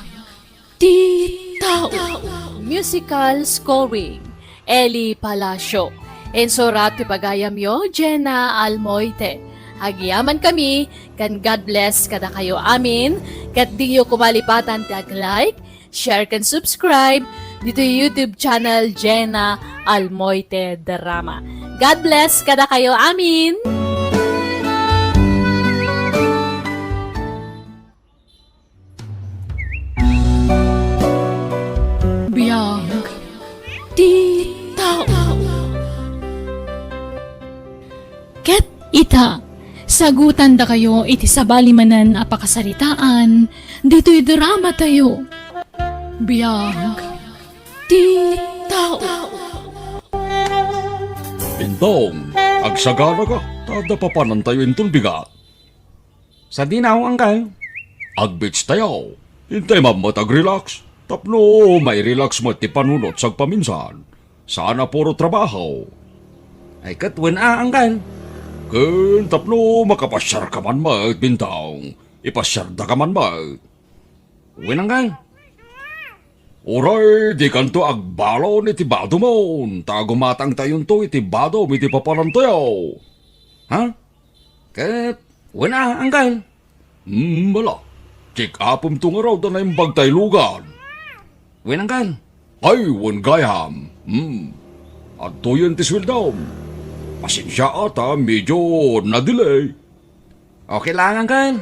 Ti tao. Musical scoring, Eli Palacio. Insurat ti pagayamyo, Jenna Almoite. Agyaman kami, ken God bless kadakayo amin, ket diyo koma lipatan ti ag-like, share, ken subscribe ditoy YouTube channel Jenna Almoite Drama. God bless kadakayo amin! Biag ti tao. Ket ita, sagutandakayo iti sabali manen a pakasaritaan ditoy dramatayo. Biag ti tao. Bintong, agsaganaka, ta adda papanantayo inton bigat. Sadino, Uncle? Ag-beach tayo. Intay man met ag-relax. Tapno mai-relax met ti panunot sagpaminsan. Saan a puro trabaho. Ay, ket wen a, Uncle? Ken tapno makapasiarka man met, Bintong. Ipasiardaka man met. Wen, Uncle? Uray, dikanto agbalon iti badomon, ta gumatangtayonto iti badom iti papanantayo. Ha? Ket, wen a, Uncle? Hmm, ala. Check-upemto ngarud a naimbag tay lugan. Wen, Uncle? Ay, wen gayam. Hmm. Adtoyen ti sueldom. Pasensia a ta medyo na-delay. Okay lang, Uncle.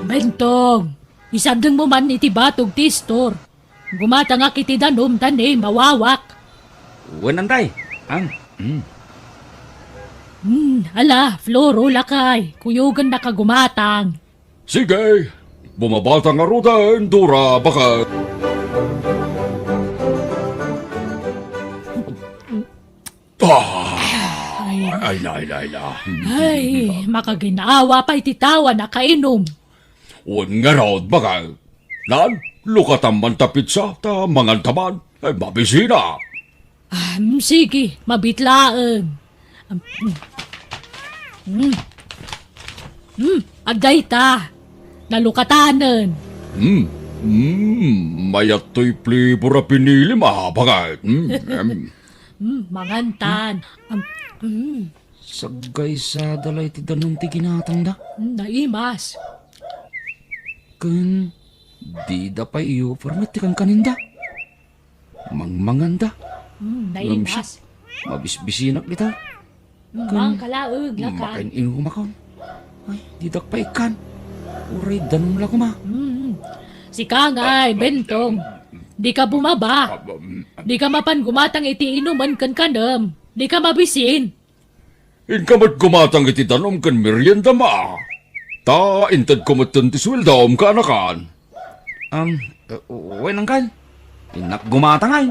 Bentong, isardengmo man iti batog ti istor. Gumatangak iti danum ta ni mawawak. Wen, Antay. Ang, mm. Hmm, ala, Floro, lakay. Kuyogennaka gumatang. Sige, bumabata ngaruden, Dora, baka. Ah! Ay. Ay, ay, ay, ay. Ay, makaginawa pay ti tao a nakainom. Wen ngarud, baka. Nan, lukatan man ta pizza, ta mangan ta man. Ay, mabisina. Ah, mm, sige, mabit laeng. Mm. Mm. Mm, agdayta. Nalukatanen. Mm. Mm, mayat toy flavor a pinilim, ah, bagay. Mm, em. Mm, mangantan. Am, mm. Saggaysada la iti danum ti ginatangda. Mm, naimas. Ken dida pay iupar met ti kankaninda. Mangmanganda. Mm, ngem naimas. Siak, mabisbisinak dita. Mm, ken mangkalaeg, lakay. Makain-inumakon. Ay, didak pay ikkan. Uray danum la koma. Mm. Sika ngay, Bentong. Dika bumaba. Dika mapan gumatang iti inumen ken kanem. Dika mabisin. Inka met gumatang iti danum ken meriendam a. Ta intedko metten ti sueldom, kaanakan. Am, eh, wen, Uncle. Innak gumatang ay.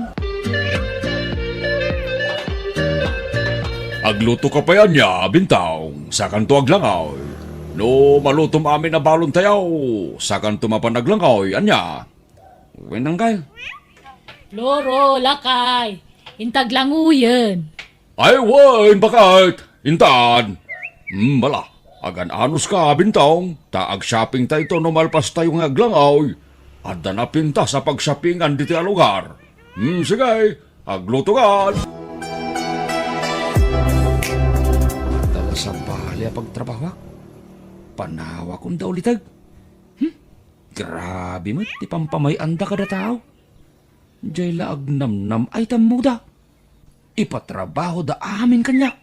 Aglutoka pay ania, Bintong, sakanto aglangoy. No malutom amin a balontayo, sakanto mapan aglangoy, ania? Wen, Uncle. Floro, lakay. Inta aglangoyen. Ay, wen, baket. Intan. Hmm, bala. Agan-anos ka, Bintong. Ta ag-shopping tayo no malpas tayo nga aglangoy. Adda napintas a pag-shoppingan ditoy a lugar. Hmm, sige. Agluto ka. Adda la sabali a pagtrabahoak. Panawakon da uliteg. Hmm? Grabe met ti pampamay-anda kada tao. Jay la agnamnam ay tammoda. Ipatrabahoda amin kaniak.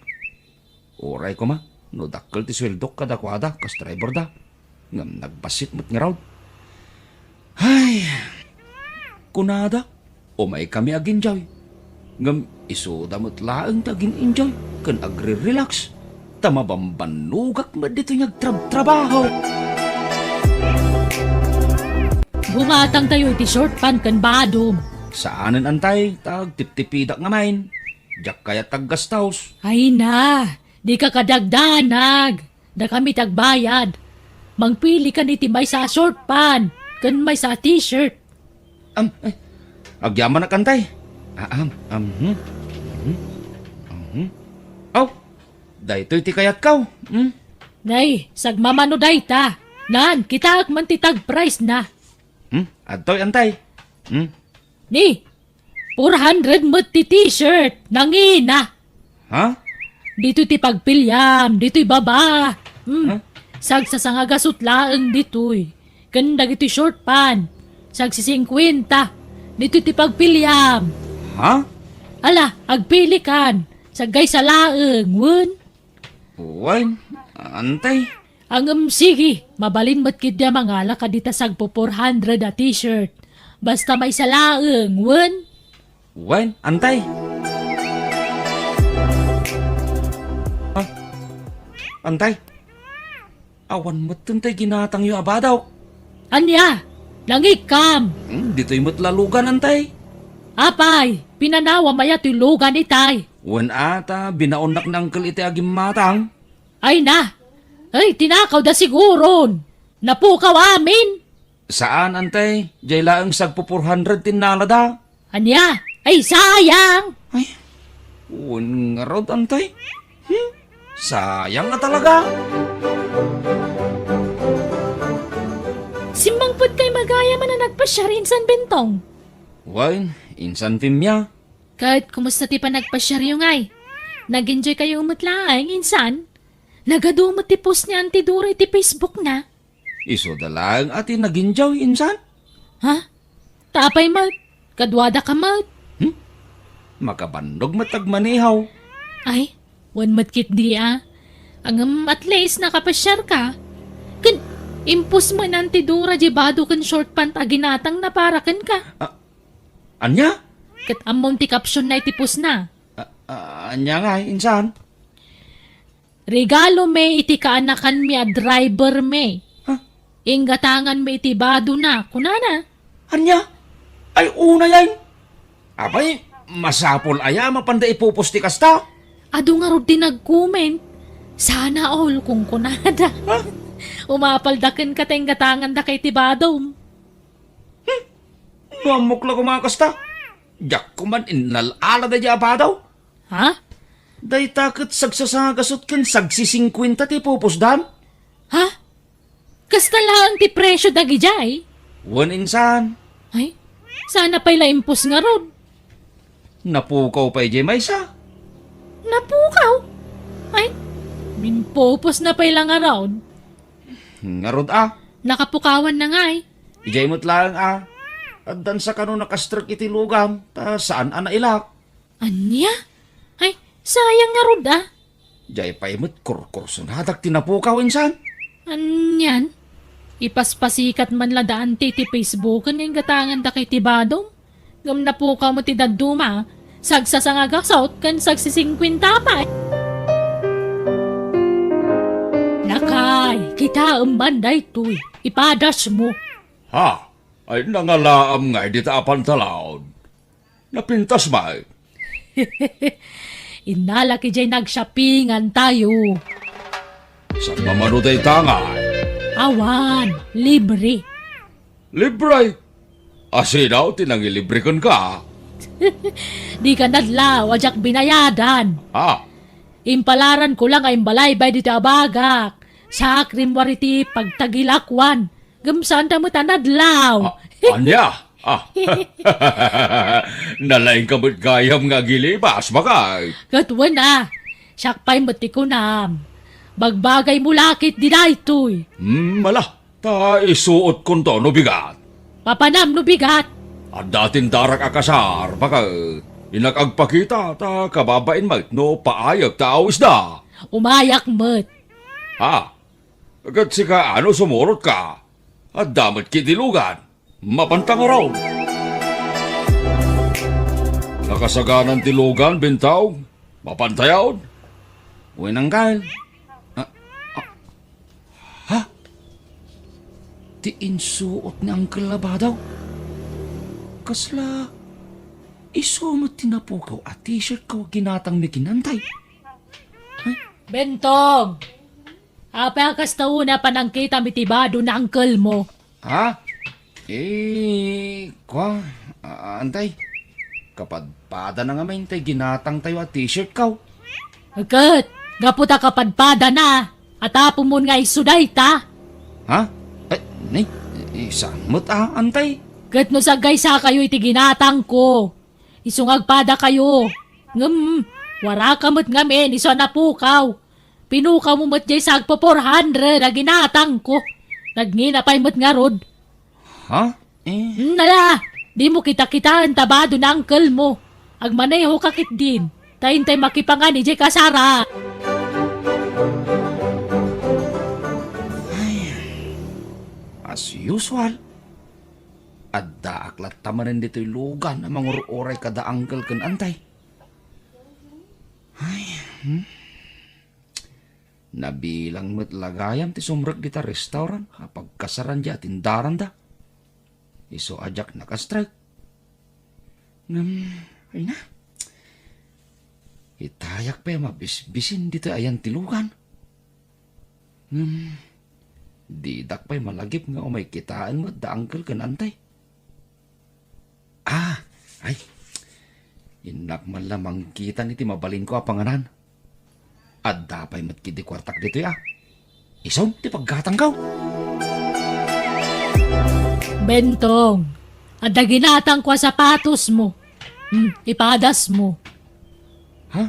Uray koma no dakkel ti sueldok kadakuada kas driverda. Ngem nagbassit met ngarud. Ay, kunada, umaykami ag-enjoy. Ngem isuda met laeng ti agin-enjoy ken agre-relax, ta mabambannogak met ditoy nga agtrabtrabaho. Gumatangtayo iti short pan ken badom. Saanen, Antay, ta agtiptipidak ngamin. Diak kayat aggastos. Ay na, dika kadagdanag. Dakami ti agbayad. Mangpili kan iti maysa a short pan ken maysa a t-shirt. Am, ay, agyamanak, Antay. Ah, am, am, hmm, hmm, hmm. Aw, daytoy ti kayatko. Hmm? Nay, sagmamano dayta. Nan, kitaek man ti tag price na. Hmm? Adtoy, antay. Hmm? Ni, four hundred met ti t-shirt. Nangina. Ha? Ditoy ti pagpiliam, ditoy baba. Hmm. Ha? Sagsasangagasut laeng ditoy. Ken dagiti short pant, sagsisingkuenta. Ditoy ti pagpiliam. Ha? Ala, agpilikan. Saggaysa laeng, wen? Wen, antay. Ngem sige, mabalin met ketdi a mangala kadita sagpu four hundred a t-shirt. Basta maysa laeng, wen? Wen, antay. Ah, antay. Awan met tay ginatangyo a badaw. Ania? Nangikkam? Hmm, ditoy met la lugan, antay. Apay, pinanawam aya toy lugan itay? Wen a, ta binaonnak ni Uncle iti agimmatang. Ay na! Ay, tinakawda siguron! Napukaw amin! Saan, antay. Jay laeng sagpu four hundred ti innalada. Ania? Ay, sayang! Ay, wen ngarud, antay. Hmm? Sayang a talaga. Simmangpet kay magayam a nagpasiar insan, Bentong. Wen, insan, Pimia. Ket kumusta ti panagpasiaryo ngay? Nag-enjoy kayo met laeng, insan? Nagadu met ti post ni Auntie Dora iti Facebook na. Isuda laeng a ti nag-enjoy, insan? Ha? Ta apay met? Kaduada ka met? Hmm? Makabannog met agmanehaw. Ay, wen met ketdi a. Ngem at least nakapasiar ka. Ken, impos met ni Auntie Dora di bado ken short pant a ginatangna para kenka. Ah, ania? Ket ammom ti caption na iti post na. Ah, ah, ania ngay, insan? Regalo mi iti kaanakanmi a driver mi. Ha? Inggatanganmi iti badona, kunana. Ania? Ay, unay ay. Apay, masapul aya a mapanda ipupos ti kasta? Adu ngarud ti nag-comment. Sana all, kunkunada. Ha? Umapalda kenka ta inggatangandaka iti badom. Hmm? No ammok la koma kasta, diak koman innal-ala daydiay a badaw. Ha? Dayta ket sagsasangagasut ken sagsisingkuenta ti pupusdan. Ha? Kasta laeng ti presio dagidiay? Wen, insan. Ay, sana pay la impos ngarud. Napukaw pay diay maysa. Napukaw? Ay, impupos na pay la ngarud. Ngarud a. Nakapukawan na ngay. Idiay met laeng a. Addan sa kano nakastrek iti lugam, ta saan a nailak. Ania? Ay, sayang ngarud a. Diay pay met kurkursonadak ti napukaw, insan. Anian? Ipaspasikat man la da Auntie ti Facebook nga inggatangandaka iti badom. Ngem napukaw met ti dadduma, sagsasangagasut ken sagsisingkuenta pay. Lakay, kitaem man daytoy, ipadasmo. Ha? Ay, nangalaam ngay dita a pantalaon. Napintas met. Innalak idiay nag-shoppingan tayo. Saan mamano dayta ngay? Awan, libre. Libre? Asino ti nangilibre kenka? Dika nadlaw a diak binayadan. Ah. Impalaran ko lang a imbalaybay dita a bagak. Sakrim wari ti pagtagilakuan. Ngem saanda met a nadlaw. Ah, ania? Ah. Nalaingka met gayam nga agilibas, bakay. Ket wen a, siak pay met ti kunam. Bagbagaymo la ketdi daytoy. Hmm, ala, ta isuotkonto no bigat. Mapanam no bigat. Adda tindarak a kasar, bakay. Innak agpakita, ta kababain met no paayek ta awisda. Umayak met. Ha? Ket sika, ano sumurotka? Adda met ketdi lugan. Mapanta ngarud. Nakasaganan ti lugan, Bentong. Mapantayon. Wen, Uncle. Ah, ah. Ha? Ti insuot ni Uncle a badaw? Kasla isu met ti napukaw a t-shirt ko a ginatangmi ken Antay? Ay. Bentong! Apay a kasta unay a panangkitam iti bado ni uncle mo? Ha? Eh, kua, a-, Antay. Kapadpadana ngamin tay ginatangtayo a t-shirt ko. Ket, gapu ta kapadpadana, atapomon nga isu dayta. Ha? Ay, ni, isa met a, Antay. Ket no saggaysakayo iti ginatangko, isu nga agpadakayo. Ngem, waraka met ngamin, isu a napukaw. Pinukawmo met jay sagpo four hundred a ginatangko. Nagngina pay met ngarud. Ha? Eh? Hmm, ala, dimo kitakitaen ta bado ni uncle mo. Agmaneho ka ketdin. Ta intay makipangan idiay kasara. Ay, as usual, addaak latta manen ditoy lugan a mangur-uray kada uncle ken Antay. Ay, hmm? Nabilang met la gayam ti sumrek dita restaurant a pagkasaran di atindaranda. Isu a diak naka-strike. Ngem, ay na. Itayak pay a mabisbisin ditoy ayan ti lugan. Ngem, didak pay malagip nga umay kitaen met da uncle ken Antay. Ah, ay. Innak man la mangkitan iti mabalinko a panganan. Adda pay met ketdi kuartak ditoy a. Isu ti paggatangko. Bentong, adda ginatangko a sapatosmo. Hmm, ipadasmo. Ha?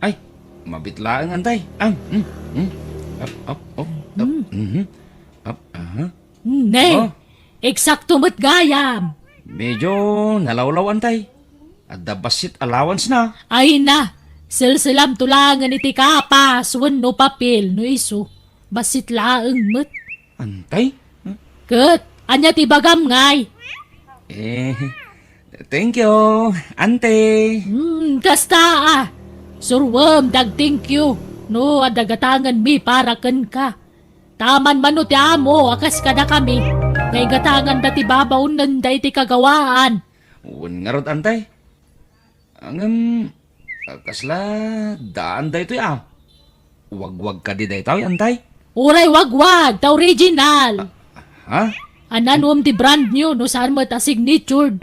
Ay, mabiit laeng, Antay. Ah, hmm, hmm. Up, up, up, up. Hmm. Mhm. Up, aha. Ne, oh. Eksakto met gayam. Medyo nalawlaw, Antay. Adda bassit allowance na. Ay na, selselamto laengen iti kapas wenno papel no isu. Bassit laeng met. Antay? Huh? Ket, ania ti ibagam ngay? Eh, thank you, Antay. Hmm, kasta a. Suroem ti ag-thank you no adda gatangenmi para kenka. Taman mano ti amo a kas kadakami, nga igatanganda ti babaonenda iti kagawaan. Wen ngarud, Antay. Ngem, kasla daan daytoy a. Wagwag kadi daytoy, Antay? Uray wagwag, ta original. Ah, ha? Ania nuom ti brand new no saan met a signatured?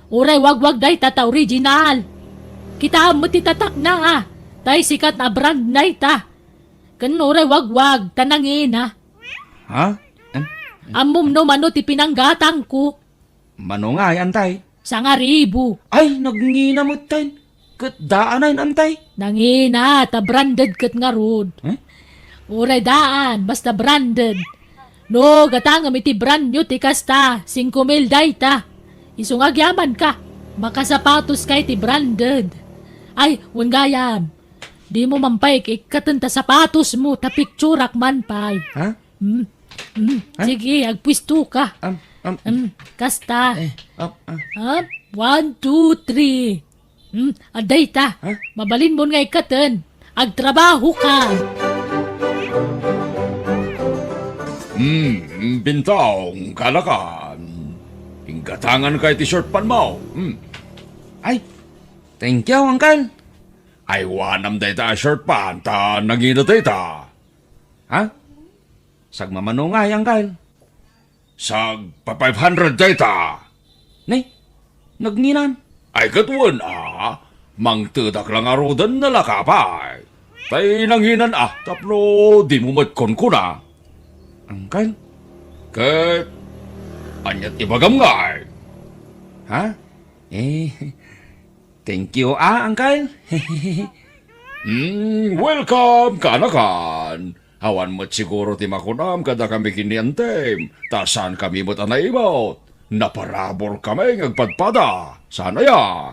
Uray wagwag dayta ta original. Kitaem met ti tatakna a. Tay sikat a brand dayta. Ken uray wagwag ta nangina. Ha? Em? Ammom no mano ti pinanggatangko? Mano ngay, Antay? Sangaribu. Ay, nagngina metten. Ket daanen, Antay? Nangina, ta branded ket ngarud. Eh? Uray daan, basta branded. No, gatangem iti brand new ti kasta, singko mil dayta. Isu nga agyamanka, makasapatoska iti branded. Ay, wen gayam, dimo man pay ikkaten ta sapatosmo, ta picturak man pay. Ha? Hmm. Hmm. Ha? Sige, agpuestoka. Am, am. Hmm, kasta. Eh, up, ah. Up, one, two, three. Hmm, adda ita. Ha? Mabalinmon nga ikkaten. Agtrabahoka. Hmm, Bintong, kanakan. Inggatanganka iti short pant mo. Hmm. Ay, thank you, Uncle. Aywanam dayta a short pant, ta nangina dayta. Ha? Sagmamano ngay, Uncle? Sagpa-five hundred dayta. Ne? Nagngina? Ay, ket wen a, mangtedak la ngaruden, nalaka pay. Tay nangina a, tapno dimo met kunkuna. Uncle? Ket, ania ti ibagam ngay? Ha? Eh, thank you, ah, Uncle. Hmm, welcome, kanakan. Awan met siguro ti makunam kadakami ken ni Antem, ta saankami met a naimut. Naparaburkami nga agpadpada. Saan aya?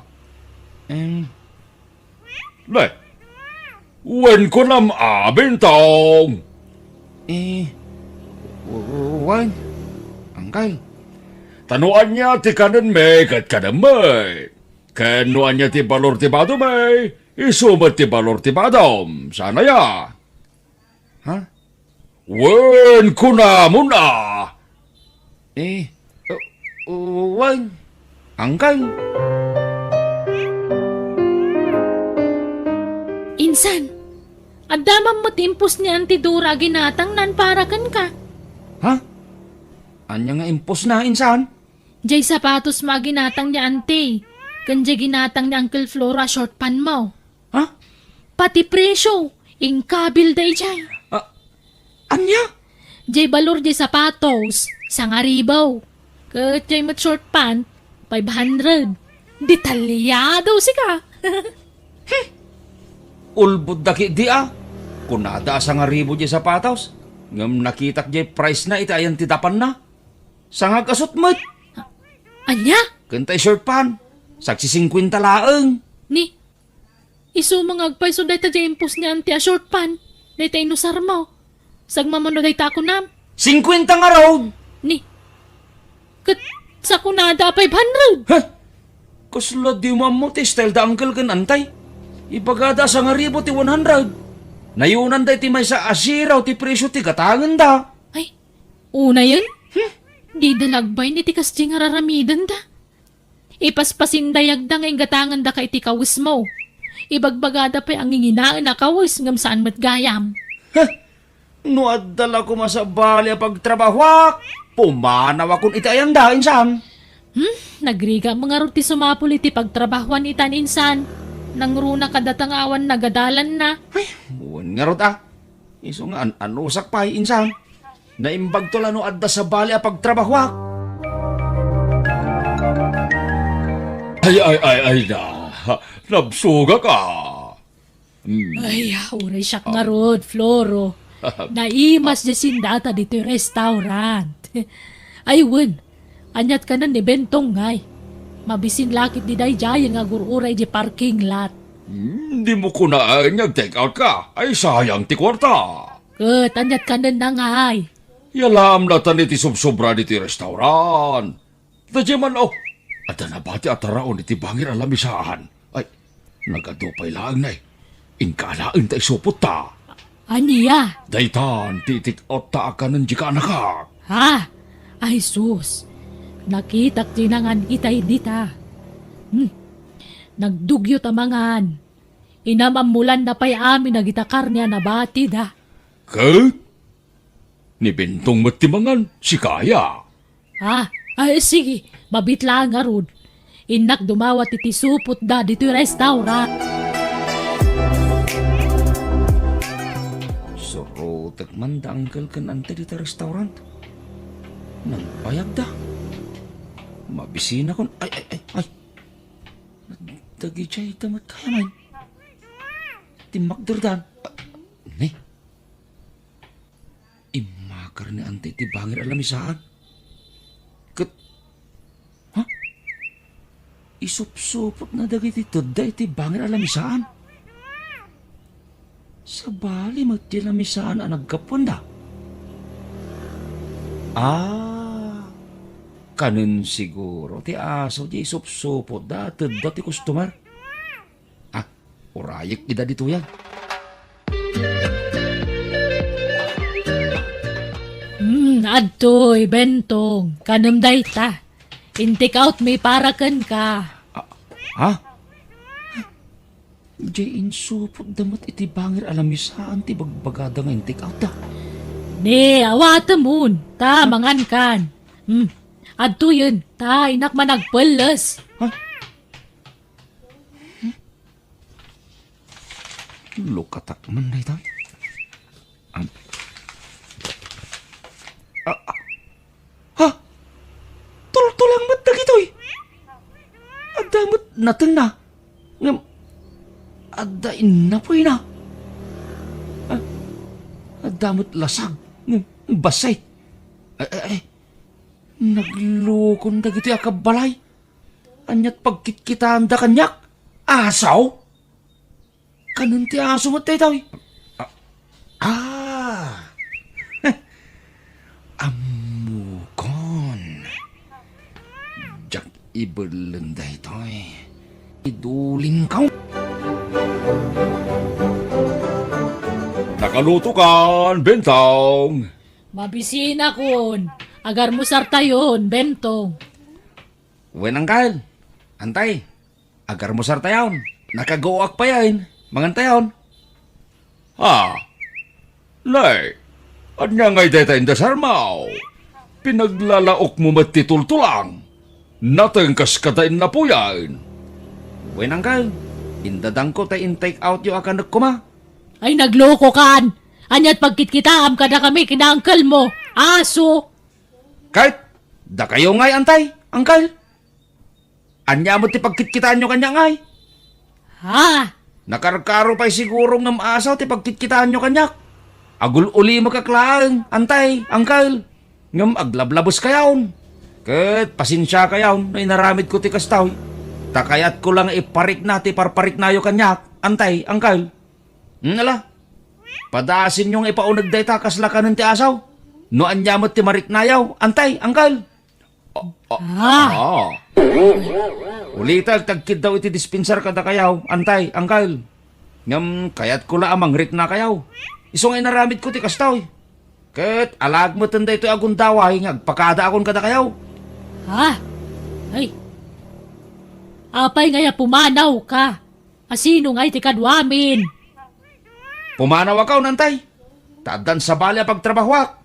Em. Ne? Wen kunam a, Bintong? Eh, w-, wen, Uncle. Ta no ania ti kanenmi ket kanemmi. Ken no ania ti balor ti badomi, isu met ti balor ti badom. Saan aya? Ha? Wen kunamon a. Eh, uh, uh, wen, Uncle. Insan, adda man met impos ni Auntie Dora a ginatangnan para kenka. Ha? Ania nga impos na, insan? Jay sapatos mo a ginatang ni Auntie, ken jay ginatang ni Uncle Floro a short pant mo. Ha? Pati presyo, inkabil daydiay. Ah, ania? Jay balor jay sapatos, sangaribu. Ket jay met short pant, five hundred. Detalyado sika. Ulbod da ketdi a. Kunada a sangaribu jay sapatos. Ngem nakitak jay price na iti ayan ti dapanna. Sangag-asut met. Ania? Ken tay short pant, sagsisingkuenta laeng. Ni, isu nga agpayso dayta jay impos ni Auntie a short pant, dayta inusarmo. Sagmamano dayta a kunam. Singkuenta ngarud! Ni, ket sa kunada a five hundred. Heh! Kasla dimo ammo ti style da uncle ken antay. Ibagada a sangaribu ti one hundred. Nayunanda iti maysa a zero ti presyo ti gatangenda. Ay, unayen? Hmm? Dida lagbay ni ti kasdi nga raramidenda. Ipaspasindayagda nga inggatangandaka iti kawesmo. Ibagbagada pay a nginginaen a kawes ngem saan met gayam. Heh! No adda la koma sabali a pagtrabahuak, pumanawakon iti ayanda, insan. Hmm? Nagrigat ngarud ti sumapul iti pagtrabahuan itan, insan. Nangruna kadata nga awan nagadalanna. Ay, wen ngarud a. Isu nga an-anusak pay, insan. Naimbagto la no adda sabali a pagtrabahuak. Ay, ay, ay, ay na. Nabsugak a. Hmm. Ay, uray siak ngarud, Floro. Naimas di sindata ditoy restaurant. Ay, wen, aniat kanen ni Bentong ngay? Mabisin lakit di daydiay nga agur-uray di parking lot. Hmm, dimo kunaen nga ag-take out ka. Ay, sayang ti kuarta. Ket, aniat kanen na ngay? Yalam natan iti subsobra ditoy restaurant. Daydiay man, oh. Adda nabati a taraon iti bangir a lamisaan. Ay, nagadu pay laeng nay. Inka alaen ta isupotta. Ania? Daytan, ti take out ta a kanen di kaanakak. Ha? Ay sus, nakitak ti nangan itay dita. Hmm. Nagdugyot a mangan. Inam-ammolanna pay amin dagita karne a nabatida. Ket? Ni Bentong met ti mangan, sika aya? Ah, ay, sige, mabitla ngarud. Innak dumawat iti supotda ditoy restaurant. Surotek man da uncle ken ante dita restaurant. Nagbayagda. Mabisinakon. Ay, ay, ay, ay. Dagijay da met gayam. Timmakderdan. Ah, ni? Immakar ni ante iti bangir a lamisaan. Ket, ha? Isupsupotna dagiti tedda iti bangir a lamisaan. Sabali met ti lamisaan a naggapuanda. Ah, kanen siguro ti aso ti isupsupotda a tedda ti customer. Ah, urayek ida ditoyan. Hmm, adtoy, Bentong. Kanem dayta. In-take out mi para kenka. Ah, ha? Jay insupotda met iti bangir a lamisaan ti bagbagada nga in-take out da. Ne, awatemon, ta mangankan. Hmm, adtoyen, ta innak man agpelles. Ha? Lukatak man dayta. Am-, ah, ah. Ha? Tultulang met dagitoy. Adda met natengna. Ngem adda innapoyna. Ah, adda met lasag. Ngem bassit. Ay, ay, ay. Naglukon dagitoy a kabbalay. Aniat pagkitkitaanda kaniak? Asaw? Kanen ti aso met daytoy? Ah. Ah. Ammokon. Diak ibelleng daytoy. Idulingkaw. Nakalutokan, Bentong. Mabisinakon. Agarmusartayon, Bentong. Wen, Angkal. Antay. Agarmusartayon. Nakaguak payen. Mangantayon. Ah. Nay, ania ngay dayta indasarmo? Pinaglalaokmo met ti tultulang. Nateng kas kada innapoyen. Wen, Angkal. Indadangko ta in-take out yo a kanek koma. Ay, naglukokan! Aniat pagkitkitaam kadakami ken uncle mo? aso. Ket, dakayo ngay, Antay, Angkel. Ania met ti pagkitkitaenyo kaniak ngay? Ha? Nakarkaro pay siguro ngem asaw ti pagkitkitaenyo kaniak. Agul-ulimekak laeng, Antay, Angkel. Ngem aglablabes kayaw. Ket pasensia kayaw no inaramidko ti kastoy. Ta kayatko la nga iparikna ti parpariknayo kaniak, Antay, Angkel. Hmm, ala. Padasenyo nga ipauneg dayta kasla kanen ti asaw. No ania met ti mariknayaw, Antay, Angkel. Ah. Ah. Ulitek ti agkiddaw iti dispensar kadakayaw, Antay, Angkel. Ngem kayatko la a mangriknakayaw. Isu nga inaramidko ti kastoy. Ket alaek metten daytoy a gundaway nga agpakadaakon kadakayaw. Ha? Ay. Apay ngay a pumanawka? Asino ngay ti kaduamin? Pumanawakon, Antay. Ta addan sabali a pagtrabahoak.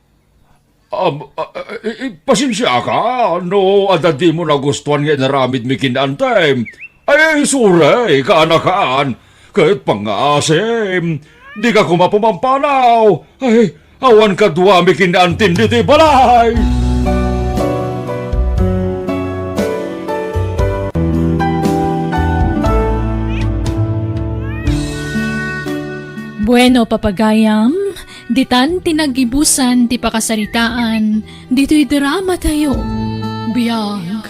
Am, a, a, i, i, pasensiaka no adda dimo nagustuan nga inaramidmi ken ni Antem. Ay, sorry, kaanakan. Ket pangngaasim, dika koma pumampanaw. Ay, awan kaduami ken ni Antem ditoy balay. Bueno, papagayam, ditan ti naggibusan ti pakasaritaan ditoy dramatayo. Biag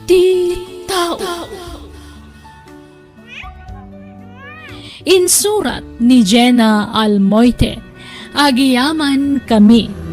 ti tao. Insurat ni Jenna Almoite. Agyamankami.